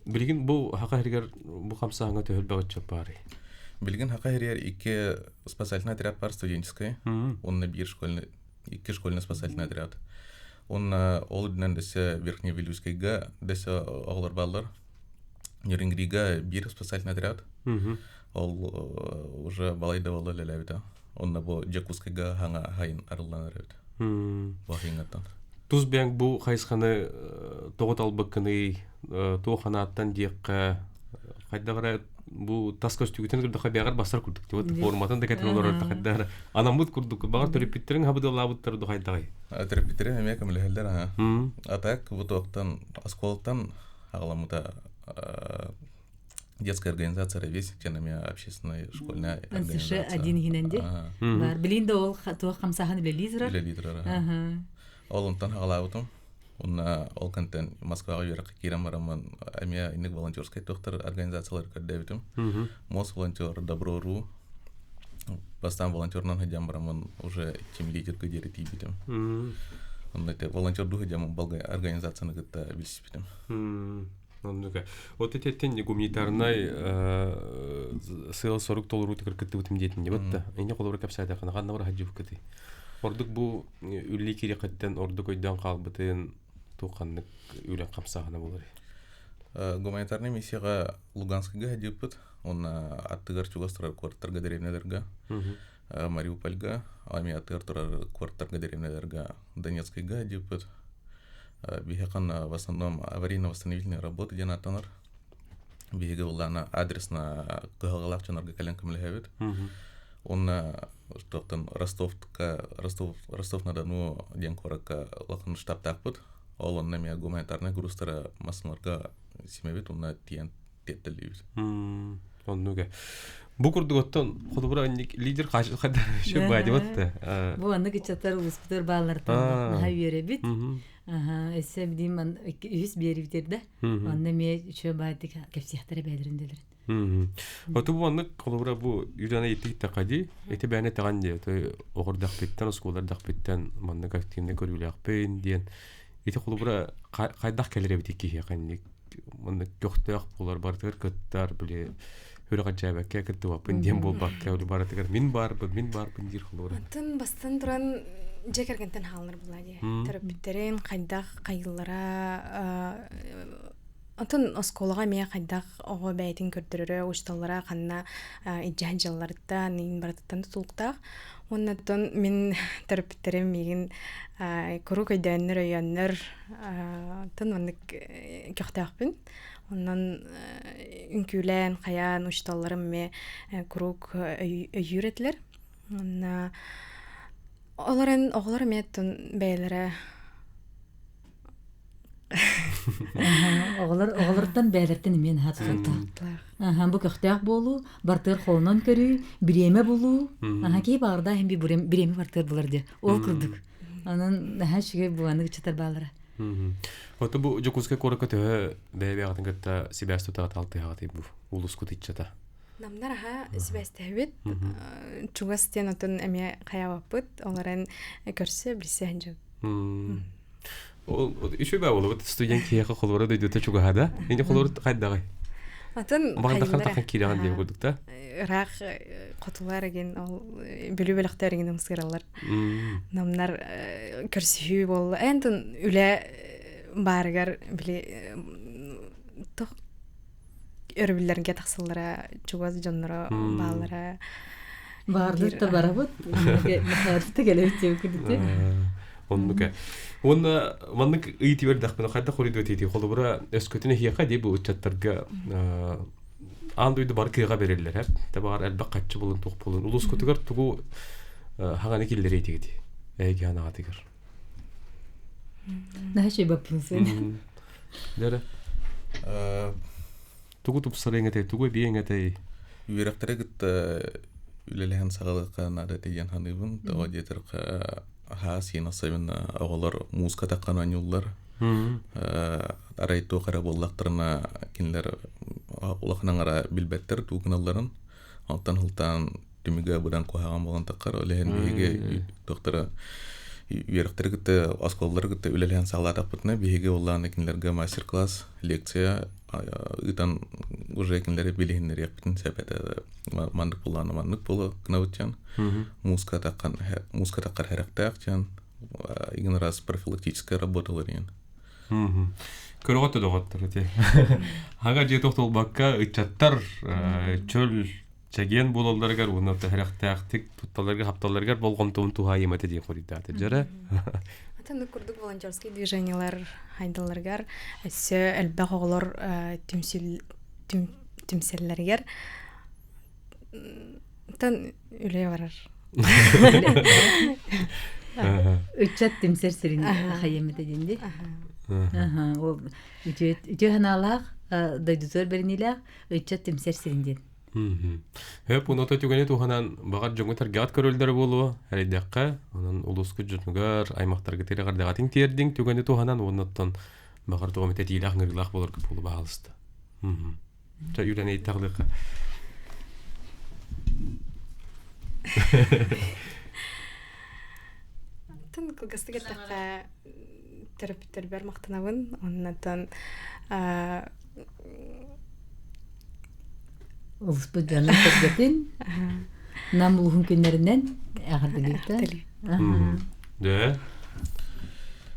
[SPEAKER 1] Билигин бу Хаха сиригэр бу хамсааһыҥҥа төһөлбөх ыччат баарый?
[SPEAKER 4] Билигин Хаха сиригэр икки спасательный отряд бар студенческий, уонна биир школьный, икки школьный спасательный отряд. Уонна ол үрдүнэн дэсэ Верхневилюйскайга дэсэ оҕолор бааллар. Нерюнгрига биир спасательный отряд. Ол уже балай да буолла үлэлээбитэ. Онно бу Дьокуускайга хаҥа хайын арыллан эрэбит. Бу хайыҥҥаттан.
[SPEAKER 1] Тус бэйэҥ бу хайысханы тоҕо талбыккыный, туох ханааттан диэххэ, хайдах эрэ бу тас көстүүгүтүн көрдөххө бэҕэр бассар курдук вот форматын да кэтэн олорор хайдах эрэ анаммыт курдук баҕар төрөппүттэриҥ хабыдыалаабыттар ду хайдаҕый
[SPEAKER 4] Төрөппүттэрим эмиэ көмөлөһөллөр аха. А так бу туохтан оскуолаттан аҕаламмыта детская организация «Ровесник» диэн эмиэ общественная школьная
[SPEAKER 2] организация. один иһинэн ди. Бар билин да ол туох хамсааһын үлэлии турар.
[SPEAKER 4] Үлэлии турар. Ол онтон хаҕалаабытым. Уонна ол кэнтэн Москваҕа үөрэххэ киирэн бараммын эмиэ инник волонтерскай туохтар организациялар көрдөөбүтүм. Мос волонтер, Добро.ру. Бастаан волонтерынан сылдьан бараммын уже тим лидерга диэри тиийбитим. Онно ити волонтердуу сылдьаммын балгай организацияны кытта билсибитим.
[SPEAKER 1] Оннука. Вот этиттен гуманитарнай сыал-сорук толоруутугар кыттыбытым диэтин дебат Инне холобура кэпсээтэххинэ ханна бара сылдьыбыккытый? Ордук бу үлли кириэхиттэн ордук өйдөөн хаалбытын туох ханнык үлэн хамсааһына буоларый?
[SPEAKER 4] Гуманитарнай миссияҕа Луганскайга сылдьыбыппыт. Уонна аттыгар чугас турар куораттарга, дэриэбинэлэргэ Мариупольга, ами аттыгар турар куораттарга, дэриэбинэлэргэ Донецкайга сылдьыбыппыт. Биһиэхэ в основном аварийно-восстановительные работы диэн ааттанар. Биһиги былаана адресно кыһалҕалаах дьоннорго кэлэн көмөлөһөбүт. Уонна туохтан Ростовка, Ростов, Ростов-на-Дону диэн куоракка улахан штабтаахпыт. Ол онно эмиэ гуманитарнай грузтары массыыналарга симэбит уонна тиийэн тиэрдэллиибит.
[SPEAKER 1] Оннуга. Бу курдук оттон холобура лидер хайдар еще баадыбат да.
[SPEAKER 2] Бу аннык ыччаттар улуспутар бааллартан наһаа үөрэбит. Аха, өссө билим үһүс биэрибитир да. Онно эмиэ үчүгэй баайдык кэпсиэхтэрэ бээлэрин дэлэрин.
[SPEAKER 1] Оту бу аннык холобура бу юрана иттик такади эти бээнэ таҕан диэ то оҕордахпыттан оскуолардахпыттан маннык активный көрүүлээхпин диэн ити холобура хайдах кэлэр эбит киһиэхэ инник маннык көхтөөх буолар барытыгар кыттар били хүрэх кыттыбаппын диэн буолбакка барытыгар мин баарбын мин баарбын диир холобура
[SPEAKER 5] Антон бастан туран дьэ кэргэнтэн хаалынар буолла дии. Төрөппүттэрин хайдах хайыллара Онтон оскуолаҕа эмиэ хайдах оҕо бэйэтин көрдөрөрө, учууталлара ханна илдьэһэн дьалларыттан, иин барытыттан тутулуктаах. Уонна оттон мин төрөппүттэрим миигин куруук өйдөөннөр, өйөөннөр, оттон маннык көхтөөхпүн. Онон үҥкүүлээн, хайаан учууталларым эмиэ куруук өйүүр этилэр. Уонна олорон оҕолор эмиэ оттон бэйэлэрэ
[SPEAKER 2] Оҕолор оҕолортон бэйэлэриттэн эмиэ наһаа тутулуктаах. Аха, бу көхтөөх буолуу, бартыар холонон көрүү, бириэмэ булуу. Аха, киһи баҕардаах иһин бириэмэ бартыар булар диye. Ол курдук. Онон наһаа үчүгэй буоланы ыччатар баалара.
[SPEAKER 1] Ото бу Дьокуускай куоракка төһө бэйэ-бэйэҕитин кытта сибээс тутаҕыт алтыһаҕытый бу улуускут ыччата?
[SPEAKER 5] Намнар аха сибээстэһэбит. Чугас диэн отон эмиэ хайаабаппыт. Олорон көрсө билсэ сылдьабыт.
[SPEAKER 1] Ол үчүгэй буолбут студент киһиэхэ холуора дойдута чугаһа да? Инде холуора хайдаҕай?
[SPEAKER 5] Атын
[SPEAKER 1] Баҕардаххан тахан киирэҕин диэн курдук да?
[SPEAKER 5] Ыраах хотулар эгин ол бүлүү бөлөхтөр эгин ымсыыраллар. Намнар көрсүһүү буолла. Энтон үлэ баарыгар били тох өрөбүллэргэ тахсаллара чугас дьонноро бааллара
[SPEAKER 2] Баардыр да барабыт, махаадыта кэлэбит диэн курдук.
[SPEAKER 1] Оннук. Уонна маннык ыйытыы бердахпына хайдах хоруйдуо этий холобура өскөтүн эһиэхэ дии бу ыччаттарга аан дойду бары кыаҕа бериллэр эп табаар элбэх хаччы булун туох булун улуускутугар тугу хаҥаны киллэрии этигит эһиги анаҕатыгар
[SPEAKER 2] Наһаа үчүгэй боппуруос.
[SPEAKER 1] Дэрэ. Тугу тупсарыаҥ этэй, тугу эбиэҥ этэй?
[SPEAKER 4] Үөрэхтэри кытта үлэлэһэн саҕалыахха наада диэн саныыбын. Тоҕо диэтэххэ, аһаас иэн особенно оҕолор мууска таххан оонньууллар. Арай туох эрэ буоллахтарына кинилэр улахан аҥара билбэттэр тугу гыналларын. Онтон сылтаан түмүгэ быдан куһаҕан буолан таххар. Ол иһин биһиги туохтара үөрэхтэри кытта, оскуолалары кытта үлэлэһэн саҕалаатахпытына, биһиги уоллааны кинилэргэ мастер-класс, лекция ыытан уже кинилэри билиһиннэриэхпитин сөп этэ. Маннык буоллаана маннык буолуо гынабыт диэн. Мууска таххан мууска таххар хэрэхтээх диэн игин раз профилактическая работалар диэн.
[SPEAKER 1] Көрөҕөт да доҕоттор ити. Хага дьиэ тохтолбакка ыччаттар чөл чэгиэн буолалларыгар уонна тэһэрэхтээхтик тутталларыгар хапталларыгар болҕомтобун туһаайыма этэ диэн хоруйдаата дьэрэ.
[SPEAKER 5] Атыннык курдук волонтерскай движениелар хайдалларыгар өссө элбэх оҕолор түмсүл түмсэллэригэр тан үлэ барар.
[SPEAKER 2] Ыччат түмсэр сирин хайыам этэ диэн дии. Ол үтүө санаалаах, дойдутугар бэриниилээх ыччат түмсэр сирин диэн.
[SPEAKER 1] Хөп уната түгэни туһанан баҕар дьоҥҥо таргаат көрөллөрө буолуо эрэйдэххэ онон улуускут дьонугар аймахтарга тирэҕэрдэҕэтин тиэрдиҥ түгэни туһанан уонна оттон баҕар тугу эмит этиилээх ыҥырыылаах буоларга буолу баһаалыста. Чэ үлэни иттаҕлыахха.
[SPEAKER 5] Тын кылгастык эттэххэ төрөппүттэрбэр махтанабын. Оннотон
[SPEAKER 2] Улуспут дьонун сэргэтин Нам улуһун күннэринэн эҕэрдэлиибит.
[SPEAKER 1] Дэ.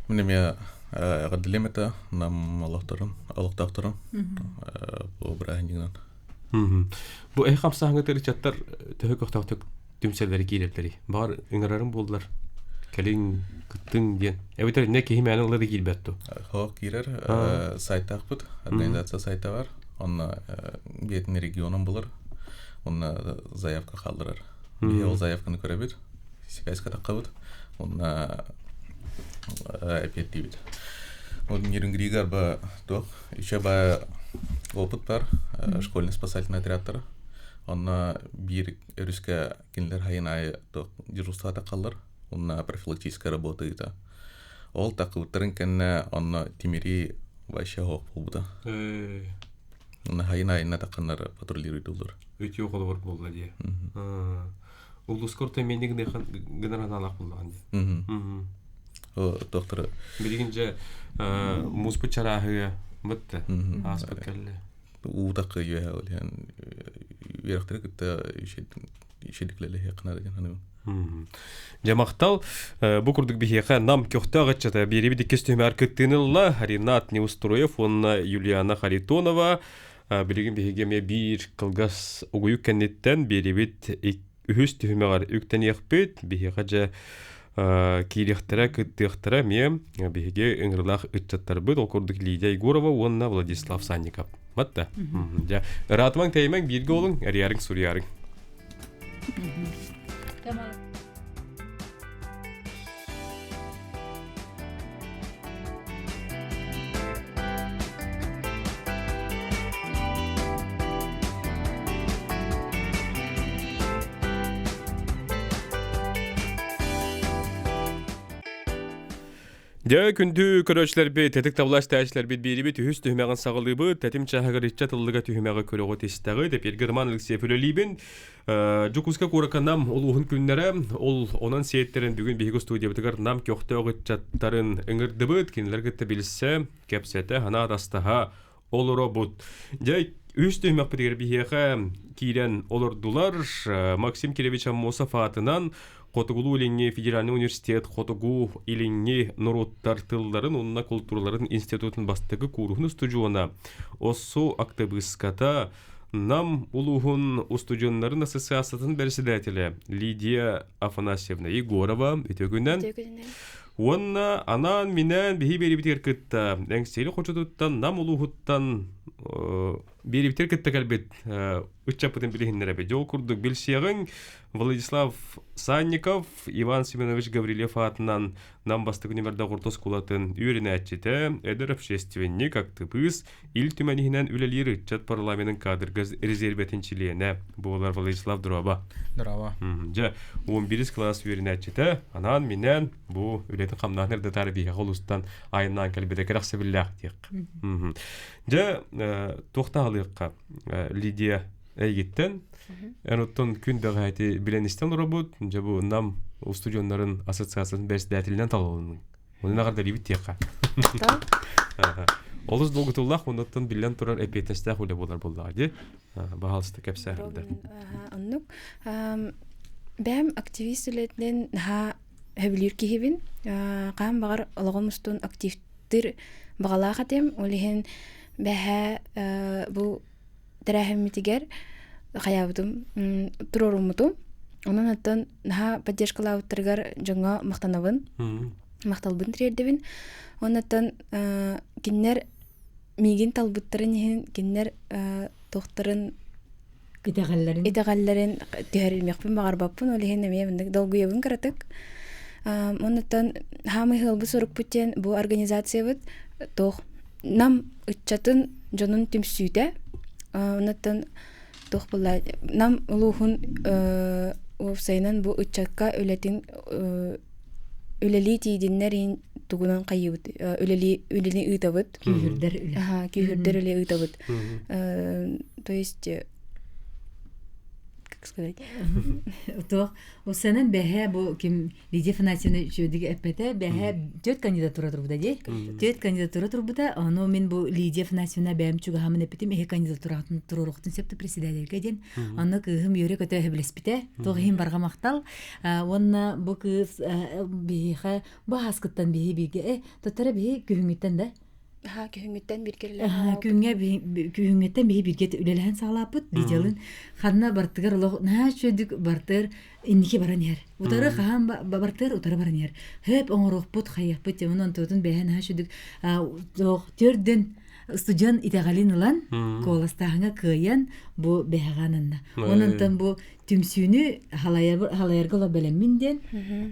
[SPEAKER 4] Мин эмиэ эҕэрдэлиэм этэ Нам олохторун, олохтоохторун бу бырааһынньыгынан.
[SPEAKER 1] Бу эй хамсааһыҥҥа ыччаттар төһө көхтөөхтүк түмсэллэри киирэллэрий? Баҕар ыҥырарым буоллар кэлиҥ кыттыҥ диэн. Эбэтэр иннэ киһи мээнэ ылла да киирбэт дуо?
[SPEAKER 4] Хоох киирэр сайтаахпыт, организация сайта бар. Онно бэйэтин регионун булар. Онно заявка хаалларар. Биһи ол заявканы көрөбүт, связька таххабыт. Онно эпиэттиибит. Вот Нерюнгрига ба туох еще ба опыт бар школьный спасательный отрядтар. Онно биир өрүскэ кинилэр хайын аайы туох дежурство таххаллар. Онно профилактическая работа ыыта. Ол таххыбыттарын кэннэ онно тимири вообще хоох буолбута. Онно хайын айына тахханнар патрулируйдуллар.
[SPEAKER 1] Үтүө холобур буолла дии. Улууска орто эмиэ гынар аналаах буоллаҕын дии.
[SPEAKER 4] Доктор.
[SPEAKER 1] Билигин дьэ мууспут чарааһыга бытты ааспыт кэллэ.
[SPEAKER 4] Уу такы үөһэ ол иһэн үөрэхтэри кытта ишедиклэлэһиэххэ наада диэн саныыбын.
[SPEAKER 1] Дьэ махтал. Бу курдук биһиэхэ Нам көхтөөх ыччата биэриэбит иккис түһүмэҕэр кыттыыны ылла Ринат Неустроев уонна Юлиана Харитонова. Билигин биһиги эмиэ биир кылгас угуйук кэнниттэн биэриэбит үһүс түһүмэҕэр үктэниэхпит. Биһиэхэ дьэ киириэхтэрэ, кыттыахтара эмиэ биһиги ыҥырылаах ыччаттарбыт, ол курдук Лидия Егорова уонна Владислав Санников. Батта. Дьэ, ыраатымаҥ тэйимэҥ бииргэ олуҥ, эрийээриҥ суруйаарыҥ. Дьэ, күндү көрөөччүлэрбит, тэтик табылааш тээчилэрбит биэрибит үһүс түһүмэҕин саҕалыыбыт. Тэтим чааһыгар иччэ тыллыга түһүмэҕи көрөҕүт истэҕит. Эпиэргэ Роман Алексеев үлэлиибин. Дьокуускай куоракка Нам улууһун күннэрэ. Ол онон сиэттэрэн бүгүн биһиги студиябытыгар Нам көхтөөх ыччаттарын ыҥырдыбыт. Кинилэр кытта билсэ, кэпсэтэ, санаа атастаһа олоробут. Дьэ, үс түһүмэхпитигэр биһиэхэ киирэн олордулар. Максим Киревич Аммосов аатынан Хотугулуу-Илиҥҥи федеральнай университет Хотугу-Илиҥҥи норуоттар тылларын уонна култуураларын институтун бастакы кууруһун устудьуона, ОССУ актыбыыската, Нам улууһун устудьуоннарын ассоциациятын бэрэссэдээтэлэ Лидия Афанасьевна Егорова үтүө күнүнэн. Уонна анаан-минээн биһи биэрибитигэр кытта Эҥсиэли хочотуттан Нам улууһуттан биэрибитигэр кытта кэлбит ыччаппытын билиһиннэрэбит. Дьол курдук билсиэҕиҥ Владислав Санников, Иван Семенович Гаврильев аатынан Нам бастакы нүмердээх орто оскуолатын үөрэнээччитэ, эдэр общественник, актыбыыс, Ил Түмэн иһинэн үлэлиир ыччат парламенын кадрга резервэтин чилиэнэ буолар Владислав Дроба.
[SPEAKER 6] Дроба.
[SPEAKER 1] Дьэ, 11 кылаас үөрэнээччитэ анаан-минээн бу үлэтин хамнаһын эрдэтаары биһиэхэ улуустан айаннаан кэлбитэ кэрэхсэбиллээх диэх. Дьэ, туохтаалыахха Лидия эйгиттэн эн оттон күн бэҕэһээти билэн истэн олоробут. Дьэ бу Нам устудьуоннарын ассоциациятын бэрэссэдээтэлинэн талылынныҥ. Онон эҕэрдэлиибит диэххэ. Олус долгутуулаах оннуттан биллэн турар эпиэтинэстээх үлэ буолар буоллаҕа дии. Баһаалыста кэпсээ.
[SPEAKER 5] Оннук. Бэйэм активист үлэтинэн наһаа сөбүлүүр киһибин. Хаһан баҕар олоҕум устун активтыр баҕалаах этим. Ол иһин бэһээ бу тэрээһиммитигэр хайаабытым туруоруммутум. Онон оттон наһаа поддержкалаабыттарыгар дьоҥҥо махтанабын. Махталбын тириэрдэбин. Оннуттан кинилэр миигин талбыттарын иһин кинилэр туохтарын
[SPEAKER 2] итэҕэллэрин
[SPEAKER 5] итэҕэллэрин түһэримиэхпин баҕарбаппын. Ол иһин эмиэ маннык долгуйабын кыратык. Оннуттан хаамый ыалбыт сорукпут диэн бу организациябыт туох Нам ыччатын дьонун түмсүүтэ оннуттан туох буолла Нам улууһун уопсайынан бу ыччакка үлэтин үлэлии тиийдиннэр иһин тугунан хайыыбыт үлэлии үлэни ыытабыт
[SPEAKER 2] күүһүрдэр үлэ
[SPEAKER 5] күүһүрдэр үлэ ыытабыт то есть. так сказать.
[SPEAKER 2] Туох Усанан бэһэ бу ким Лидия Афанасьевна үчүгэйдик эппэтэ бэһэ түөрт кандидатура турбута дии. Түөрт кандидатура турбута ону мин бу Лидия Афанасьевна бэйэм чугаһамын эппитим эһи кандидатуратын туруоруохтун сөптө председательгэ диэн. Онно кыыһым үөрэ-көтө сөбүлэспитэ. Туох иһин барҕа махтал. Уонна бу кыыс биһиэхэ бу ааскыттан биһи бииргэ э тоттора биһи күһүҥҥүттэн да
[SPEAKER 5] Аха, күһүҥҥүттэн бииргэ үлэлээн
[SPEAKER 2] Күҥҥэ күһүҥҥүттэн биһи бииргэ үлэлэһэн саҕалааппыт. Лидиялыын ханна бартыгар олох наһаа үчүгэйдик бартыгар инники баран иһэр. Утары хаһан бартыгар утары баран иһэр. Хөп оҥоруохпут, хайыахпыт дьэ онон онтуотун бэйэ наһаа үчүгэйдик төрдүн студент итэҕэлин ылан куоластааһыҥа кыайан бу бэһэҕэ ананна. Онон бу түмсүүнү халайарга олох бэлэммин диэн.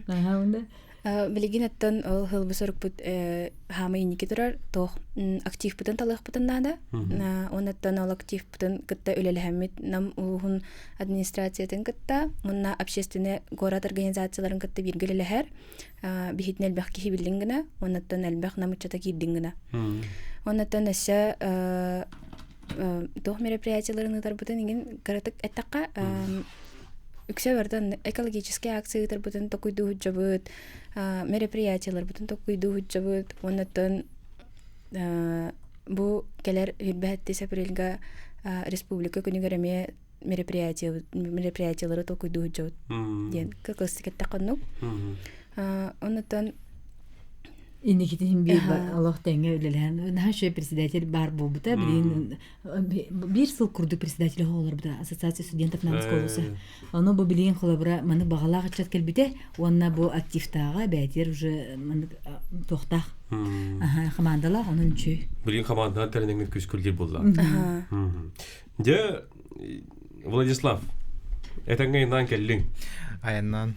[SPEAKER 2] Аха, онда
[SPEAKER 5] Билигин оттон ол хылбы сорукпут хаамай инники турар туох активпытын талыахпытын наада. Оннуттан ол активпытын кытта үлэлэһэммит Нам улууһун администрациятын кытта уонна общественный город организацияларын кытта бииргэ үлэлэһэр. Биһитин элбэх киһи биллин гына, оннуттан элбэх нам ыччата киирдин гына. Оннуттан өссө туох мероприятияларын ыытарбытын иҥин кыратык эттэххэ үксэ барытын экологическай акция ыытарбытын токуйдуу сылдьабыт, мероприятияларбытын токуйдуу сылдьабыт уоннаттан бу кэлэр 27 апрельга республика күнүгэр эмиэ мероприятие мероприятиялары толкуйдуу сылдьабыт диэн кылгастык эттэххэ оннук. Оннуттан
[SPEAKER 2] Инникитин биир олох тэҥҥэ үлэлэһэн наһаа үчүгэй председатель баар буолбута. Билигин биир сыл курдук председатель олорбута Ассоциация студентов нам школасы. Ону бу билигин холобура маны баҕалаах ыччат кэлбитэ уонна бу активтааҕа бээтиэр уже маннык туохтаах хамаандалаах онон үчүгэй.
[SPEAKER 1] Билигин хамаанданан тэринэҥҥит күскүлдир буолла. Дьэ, Владислав, этэҥҥэ айаннаан кэллиҥ.
[SPEAKER 6] Айаннаан.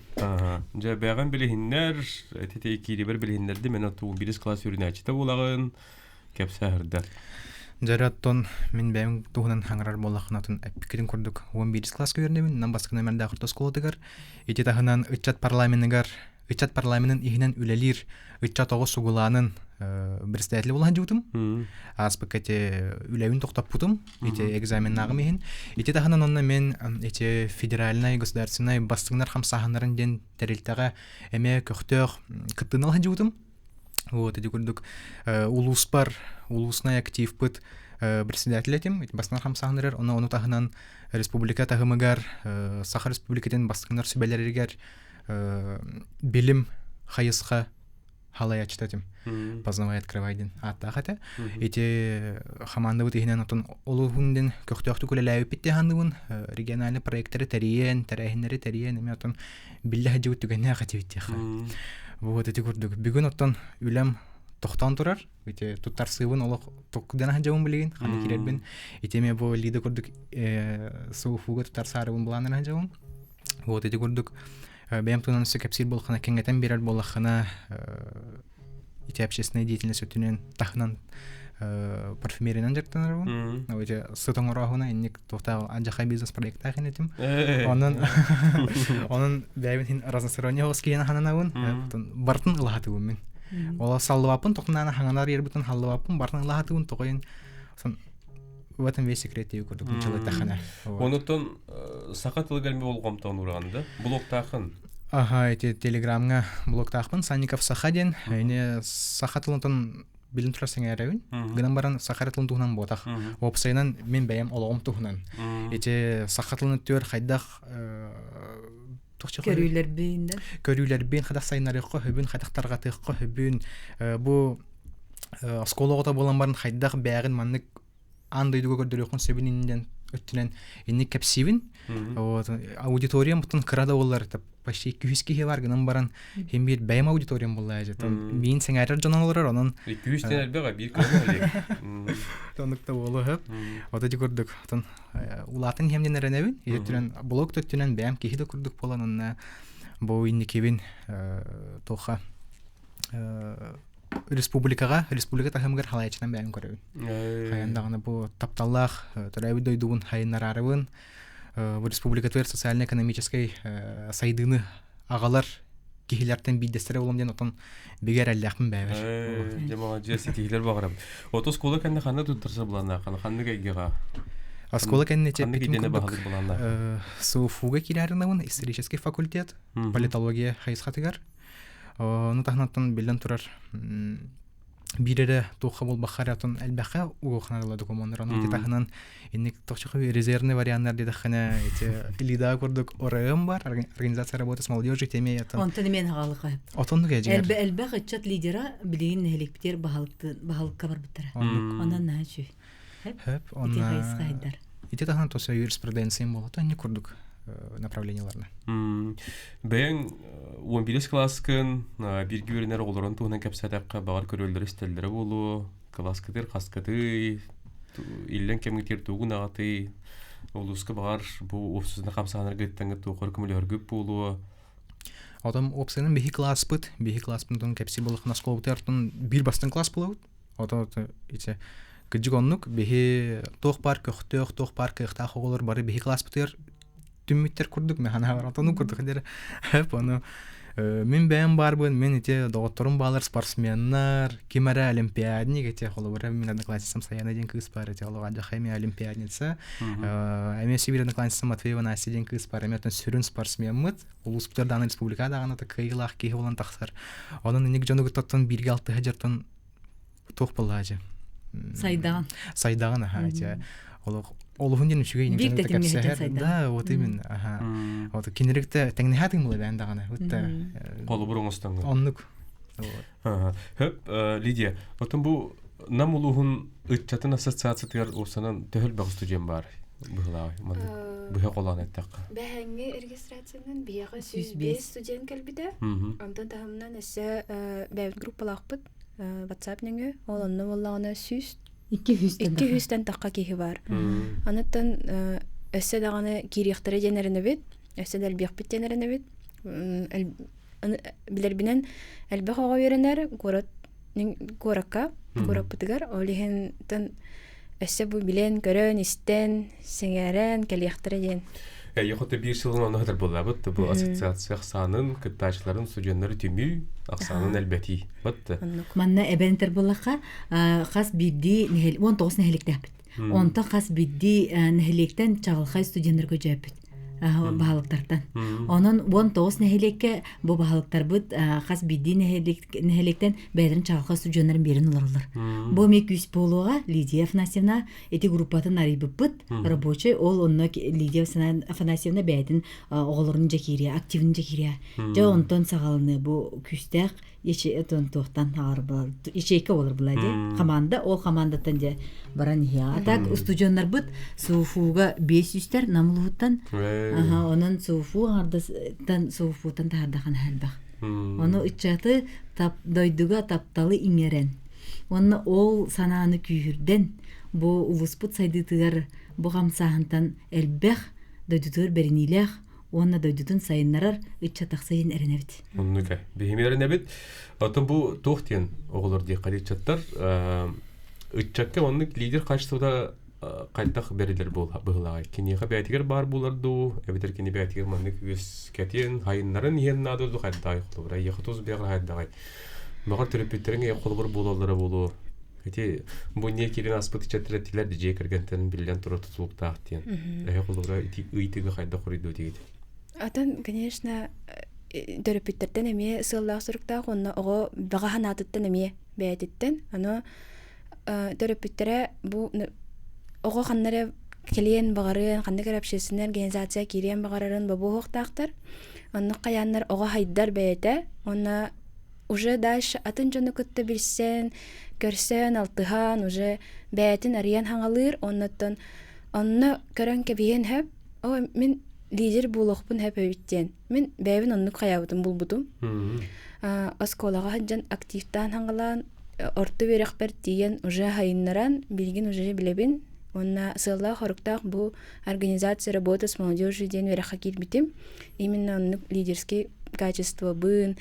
[SPEAKER 1] Дьэ, бэйэҕин билиһиннэр, эти киирибэр билиһиннэрдим, эн оттугун бирис класс үүрүнээччитэ буолаҕын, кэпсээ
[SPEAKER 6] Дьэ, оттон мин бэйэм туһунан хаҥарар буоллаххына, отон эппиккитин курдук 11 класска үөрэнэбин, нам бастакы номердаах орто оскуолатыгар. Ити таһынан ыччат парламеныгар ыччат парламенын иһинэн үлэлиир ыччат оҕо сугулаанын председатель буолан дьыбытым. Ааспыкка ити үлэбин тохтоппутум, ити экзаменнааҕым иһин. Ити таһынан онно мен ити федеральнай государственнай бастыҥнар хамсааһыннарын диэн тэрилтэҕэ эмиэ көхтөөх кыттыыны ылан дьыбытым. Вот ити курдук улууспар улуусный активпыт председатель этим, бастыҥнар хамсааһыннарыгар, ону ону таһынан республика таһымыгар Саха Республикатын бастыҥнар сүбэлэригэр билим хайысха халайаччыта этим познавай открывай диэн ааттаах этэ ити хамаандабыт иһинэн отон олуһун диэн көхтөөхтүк үлэлээбиппит диэхандыбын региональный проекттары тэрийэн тэрээһиннэри тэрийэн эмиэ отон биллэ сылдьыбыт түгэннээх этибит диэххэ вот ити курдук бүгүн оттон үлэм тохтоон турар ити туттарсыыбын олох токкудан сылдьабын билигин ханна киирэрбин ити эмиэ бу лида курдук СУФУга туттарсаарыбын былааннан сылдьабын Вот ити курдук бэйэм туһунан өссө кэпсиир буоллаххына кэҥэтэн биэрэр буоллаххына ити общественная деятельность өттүнэн таһынан парфюмериянан дьарыктанарбын. Ити сыт оҥорооһуна инник туохтаах адьахай бизнес проекттаах инитим. Онон онон бэйэбин хин разносторонний оҕус киһини хананабын. Бартын ылаһатыбын мин. Ола саллыбаппын тохтунаана хаҥанар ербутун халлыбаппын бартын ылаһатыбын тоҕойун В этом весь секрет дии курдук нуччалыйтаххына.
[SPEAKER 1] Онуттан саха тылыгар эмиэ болҕомтоҕун уураған да? Блогтаахын.
[SPEAKER 6] Аха, ити телеграмҥа блогтаахпын Санников Саха диэн. Ини саха тылын билин турар сэҥээрэбин. Гынан баран саха тылын туһунан буотах. Уопсайынан мин бэйэм олоҕум туһунан. Ити саха тылын өттүгэр хайдах
[SPEAKER 2] көрүүлэрбин да
[SPEAKER 6] көрүүлэрбин хайдах сайыннарыахха хөбүн хайдах тарҕатыахха хөбүн бу оскуола оҕото буолан баран хайдах бэйэҕин маннык аан дойдуга көрдөрүөххүн сөбүн иннинэн өттүнэн инник кэпсиибин вот аудиториям бутун кыра да буоллар почти 200 киһи бар гынан баран хим биир бэйэм аудиториям буолла дьэ миин сэҥээрэр дьон олорор онон
[SPEAKER 1] 200 тен элбэҕэ биир кыра
[SPEAKER 6] оннук да буолуо сөп вот ити курдук отон улаатан иһэм диэн эрэнэбин өттүнэн блог өттүнэн бэйэм киһи да курдук буолан онно бу инникибин туохха республикаҕа республика таһымыгар халайаччынан бэйэм көрөбүн хайан даҕаны бу тапталлаах төрөөбүт дойдубун хайыннараарыбын бу республикатыгар социально-экономическай сайдыыны аҕалар киһилэртэн биирдэстэрэ буолуом диэн отон бигэ эрэллээхпин бэйэбэр.
[SPEAKER 1] Дьэ маладьыас ситиһиилэр баҕарабын. Ото оскуола кэннэ ханна туттарса былааннааххын ханнык эйгэҕэ?
[SPEAKER 6] Оскуола кэннэ
[SPEAKER 1] Ханнык
[SPEAKER 6] эппитим
[SPEAKER 1] идени
[SPEAKER 6] курдук
[SPEAKER 1] баһылык буланнааххын?
[SPEAKER 6] СУФУга киирэринабын исторический факультет политология хайысхатыгар. Ону таһынан биллэн турар биир эрэ туохха буолбахха эрэ отон элбэххэ угуохханарыла докумуоннар ону ити таһынан инник тохчоху резервный варианнар диэтэххинэ ити лида курдук ОРМ бар организация работы с молодежью теме отон
[SPEAKER 2] Онтон эмиэн хаалыка.
[SPEAKER 6] отоннук эдьигэр
[SPEAKER 2] Элбэ элбэх ыччат лидера билигин нэһиликпитигэр баһылыкты баһылыкка барбыттара.
[SPEAKER 6] Оннук.
[SPEAKER 2] Онон наһаа үчүгэй.
[SPEAKER 6] Хөп
[SPEAKER 2] Ити
[SPEAKER 6] онна
[SPEAKER 2] хайысха хайдар.
[SPEAKER 6] ити таһынан тоса юриспруденция буолата инник курдук направленияларына.
[SPEAKER 1] Бэйэҥ 11 кылааскын бииргэ үөрэнэр оҕолорун туһунан кэпсээтэххэ баҕар көрөллөрө истэллэрэ буолуо. Кылааскытыр хаскытый, иллэҥ кэмҥитигэр тугун аҕатый, улууска баҕар бу уопсастыбаннай хамсааһыннарга ыттаҥҥыт туоххар көмөлөһөргүт буолуо.
[SPEAKER 6] Отон уопсайынан биһи класспыт, биһи класспытын кэпсии буоллаххына оскуолабытыгар биир бастыҥ класс буолабыт. Отон ити кырдьык оннук биһи туох баар көхтөөх, туох баар кыахтаах оҕолор бары биһи класспытыгар түммүттэр курдук механа отону курдук дэр ону мин бэйэм баарбын мин ити доҕотторум баалар спортсменнар ким эрэ олимпиадник ити холобура мин одноклассницам Саяна диэн кыыс баар ити олоҕо эмиэ олимпиадница эмиэ сибиир одноклассницам Матвеева Настя диэн кыыс баар эмиэ сүрүн спортсмеммыт улууспутар даҕаны республика даҕаны кыайыылаах киһи буолан тахсар онон инник дьону кыттаттан бииргэ алтыһа дьартан туох буоллаачы
[SPEAKER 2] Сайдаҕын.
[SPEAKER 6] Сайдаҕын аха ити олох олуһун диэн үчүгэй
[SPEAKER 2] Биир тэтимҥэ сайдаҕын.
[SPEAKER 6] Да, вот именно аха. Вот кинирикте тэҥнэһээтиҥ була бээн даҕаны. Вот
[SPEAKER 1] Холобур оҥостоҥҥун.
[SPEAKER 6] Оннук.
[SPEAKER 1] Хөп, Лидия, отон бу Нам улууһун ыччатын ассоциациятыгар уопсанан төһөл бөҕө студент баар быһылаабай маннык быһа холоон эттэххэ.
[SPEAKER 5] Бэһэҥҥи регистрациянан биһиэхэ 105 студент кэлбитэ. Онтон таһымынан өссө бэйэбит группалаахпыт WhatsApp нөҥүө ол онно буоллаҕына 100 200-тэн тахха киһи бар. Аныттан өссө даҕаны киириэхтэрэ диэн эрэнэбит, өссө да элбиэхпит диэн эрэнэбит. Билэрбинэн элбэх оҕо үөрэнэр куорат куоракка, куораппытыгар ол иһин өссө бу билэн, көрөн, истэн, сэҥээрэн кэлиэхтэрэ диэн.
[SPEAKER 1] Йохото биир сылын онно хатар буоллабыт бу ассоциация ахсаанын, кыттааччыларын, студеннары түмүү ахсаанын элбэтии. Вот.
[SPEAKER 2] Манна эбэн этэр буоллахха, хас биирдии 19 нэһиликтээхпит. Онтон хас биирдии нэһилиэктэн чаҕылхай студеннарга дьөөппүт баһылыктартан. Онон 19 нэһилиэккэ бу баһылыктарбыт хас биирдии нэһилиэктэн бэйэлэрин чаҕылхай студеннарын биэрэн олороллор. Бу эмиэ күүс буолуоҕа Лидия Афанасьевна ити группатын арыйбыппыт рабочий ол онно Лидия Афанасьевна бэйэтин оҕолорун дьэ киириэ, активын дьэ киириэ. Дьэ онтон саҕаланыы бу күүстээх туохтан ячейка буолар була дии команда ол командаттан дьэ баран иһиэ а так устудьуоннарбыт СУФУга биэс үстэр Нам улууһуттан онон СУФУ аҥардастан СУФУтан таһаардахан элбэх ону ыччаты тап дойдуга тапталы иҥэрэн уонна ол санааны күүһүрдэн бу улууспут сайдыытыгар бу хамсааһынтан элбэх дойдутугар бэриниилээх уонна дойдутун сайыннарар ыччат тахса иһин эрэнэбит.
[SPEAKER 1] Оннук ээ. Биһими эрэнэбит. Оттон бу туох диэн оҕолор диэххэ ыччаттар ыччакка оннук лидер качествота хайдах бэрилэр быһылааҕай? Киниэхэ бэйэтигэр баар буолар дуу, эбэтэр кини бэйэтигэр маннык үөскэтиэн, хайыннарын иһэн наада дуу хайдаҕай холобура, эйиэхэ тус бэйэҕэр хайдаҕай? Баҕар төрөппүттэриҥ эйиэхэ холобур буолаллара буолуо. Ити бу не киирэн ааспыт ыччаттар этилэр дьиэ кэргэнтэн биллэн турар тутулуктаах диэн. Эһэ холобура ити ыйытыыга хайдах хоруйдуо диигит?
[SPEAKER 5] Атын, конечно, төрөппүттэртэн эмиэ сыаллаах суруктаах уонна оҕо баҕа санаатыттан эмиэ бэйэтиттэн. Аны төрөппүттэрэ бу оҕо ханна эрэ кэлиэн баҕарыан, ханнык эрэ общественнай организация киириэн баҕарарын бобуоһуохтаахтар. Оннук хайааннар оҕо хайдар бэйэтэ уонна уже дальше атын дьону кытта билсэн, көрсөн, алтыһан уже бэйэтин арыйан хаҥалыыр оннуттан онно көрөн кэбиһиэн сөп. О, мин лидер буолуохпун сөп эбит диэн. Мин бэйэбин оннук хайаабытын булбутум. Оскуолаҕа сылдьан активтаан хаҥалаан орто үөрэхпэр тиийэн уже хайыннаран билигин уже билэбин. Уонна сыаллаах-соруктаах бу организация работы с молодежью диэн үөрэххэ киирбитим. Именно оннук лидерский качествобын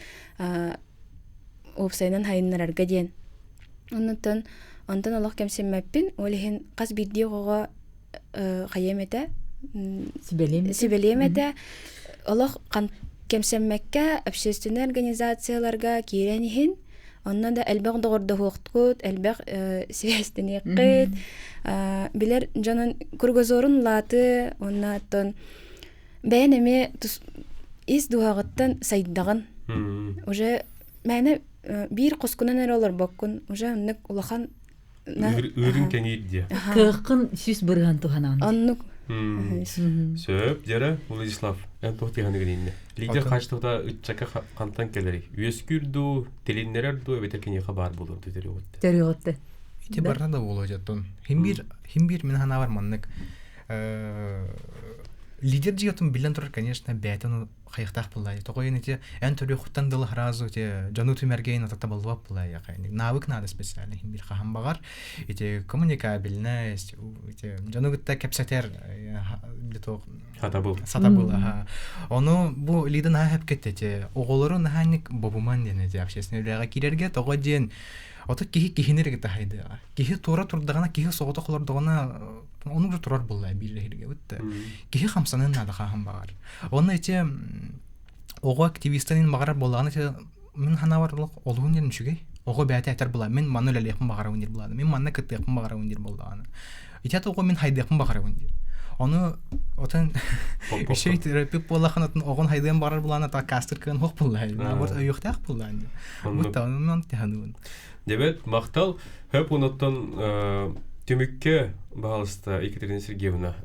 [SPEAKER 5] уопсайынан хайыннарарга диэн. Оннуттан онтон олох кэмсиммэппин. Ол иһин хас биирдии оҕоҕо хайыам этэ сибэлиэм этэ. Олох кэмсэммэккэ общественнай организацияларга киирэн иһин. Онно да элбэх доҕордоһуохткут, элбэх сибээстэниэххит, билэр дьонун кругозорун улааты, уонна оттон бэйэн эмиэ ис дууһаҕыттан сайдаҕын. Уже мээнэ биир хоскунан эрэ олорбоккун, уже оннук улахан
[SPEAKER 1] Ыырын кэҥиир диэ.
[SPEAKER 2] Кыаххын 100% туһанаҕын.
[SPEAKER 5] Оннук.
[SPEAKER 1] Сөп, дьэрэ, Владислав, эн туох тиһаныгын иннэ? Лидер хаачыстыбата ыччакка хантан кэлэрий? Үөскүүр дуу, тилиннэрэр дуу, эбэтэр киниэхэ баар буолар дуу төрүөҕүттэн?
[SPEAKER 2] Төрүөҕүттэн.
[SPEAKER 6] Ити барыта да буолуо дьоттон. Химбир, химбир мин санаабар маннык лидер дьиэтин билэн турар, конечно, бэйэтин хайыктаах буллай. Тоҕо ин ити эн төрүөхүттэн дылы сразу ити дьону түмэргейин ата табыллыбат буллай. Навык надо специально химбир хаһан баҕар. Ити коммуникабельность, ити дьону кытта кэпсэтэр
[SPEAKER 1] Сатабыл.
[SPEAKER 6] Сатабыл, аха. Ону бу Лида наһаа хэпкет эти оҕолору наһаа бобуман диэн эти общественный үлэҕэ киирэргэ тоҕо диэн ото киһи киһини эрэ кытта хайдыаҕа. Киһи туора турдаҕына, киһи соҕотох олордоҕуна ону уже турар буолла биир бытта. Киһи хамсанын наада хааһын баҕар. Онно ити оҕо активистын баҕарар буоллаҕына ити мин санаабар олуһун диэн үчүгэй. Оҕо бэйэтэ этэр була мин манна үлэлиэхпин баҕарабын диир буоллаҕына, мин манна кыттыахпын баҕарабын диир буоллаҕына. Ити оҕо мин хайдыахпын баҕарабын диир. Ону отон үчүгэй терапевт буоллахына отон оҕон хайдыан баҕарар буоллаҕына та кастер кыан хуох буоллаҕа. Наоборот өйүөхтээх буоллаҕа диир. Бу онон тиһаныбын.
[SPEAKER 1] Дебет махтал хөп оноттон түмүккэ баһалыста Екатерина Сергеевна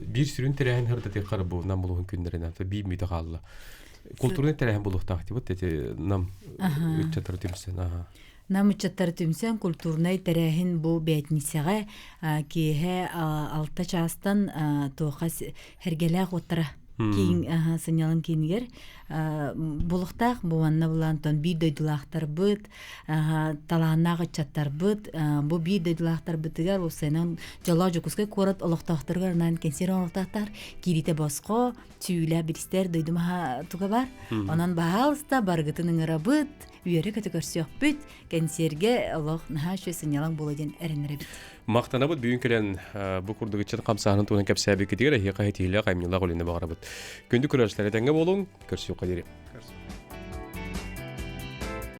[SPEAKER 1] биир сүрүн тэрээһин хардатыаххар бу нам булуһун күннэринэн биир мүтэ хаалла. Культурный тэрээһин булуохтаах тибут эти нам ыччаттары түмсэн аха.
[SPEAKER 2] Нам ыччаттары түмсэн культурнай тэрээһин бу бээтиниссэҕэ киэһэ 6 чаастан туоха Сэргэлээх уоттара киин сынньалаҥ киинигэр булуохтаах бу манна булаантан биир дойдулаахтарбыт талааннаах ыччаттарбыт бу биир дойдулаахтарбытыгар уопсайынан дьоллоох Дьокуускай куорат олохтоохторугар анаан кэнсиэр оҥоруохтаахтар киириитэ босхо сүүлэ билистэр дойдум аһа туга бар онон баһаалыста барыгытын ыҥырабыт үөрэ-көтө көрсүөхпүт кэнсиэргэ олох наһаа үчүгэй сынньалаҥ буолуо диэн эрэнэрэбит.
[SPEAKER 1] Махтанабыт бүгүн кэлэн бу курдук ыччат хамсааһынын туһунан кэпсээбиккитигэр эһиэхэ ситиһиилээх айымньылаах үлэни баҕарабыт. Күндү көрөөччүлэр этэҥҥэ буолуҥ, көрсүөххэ диэри.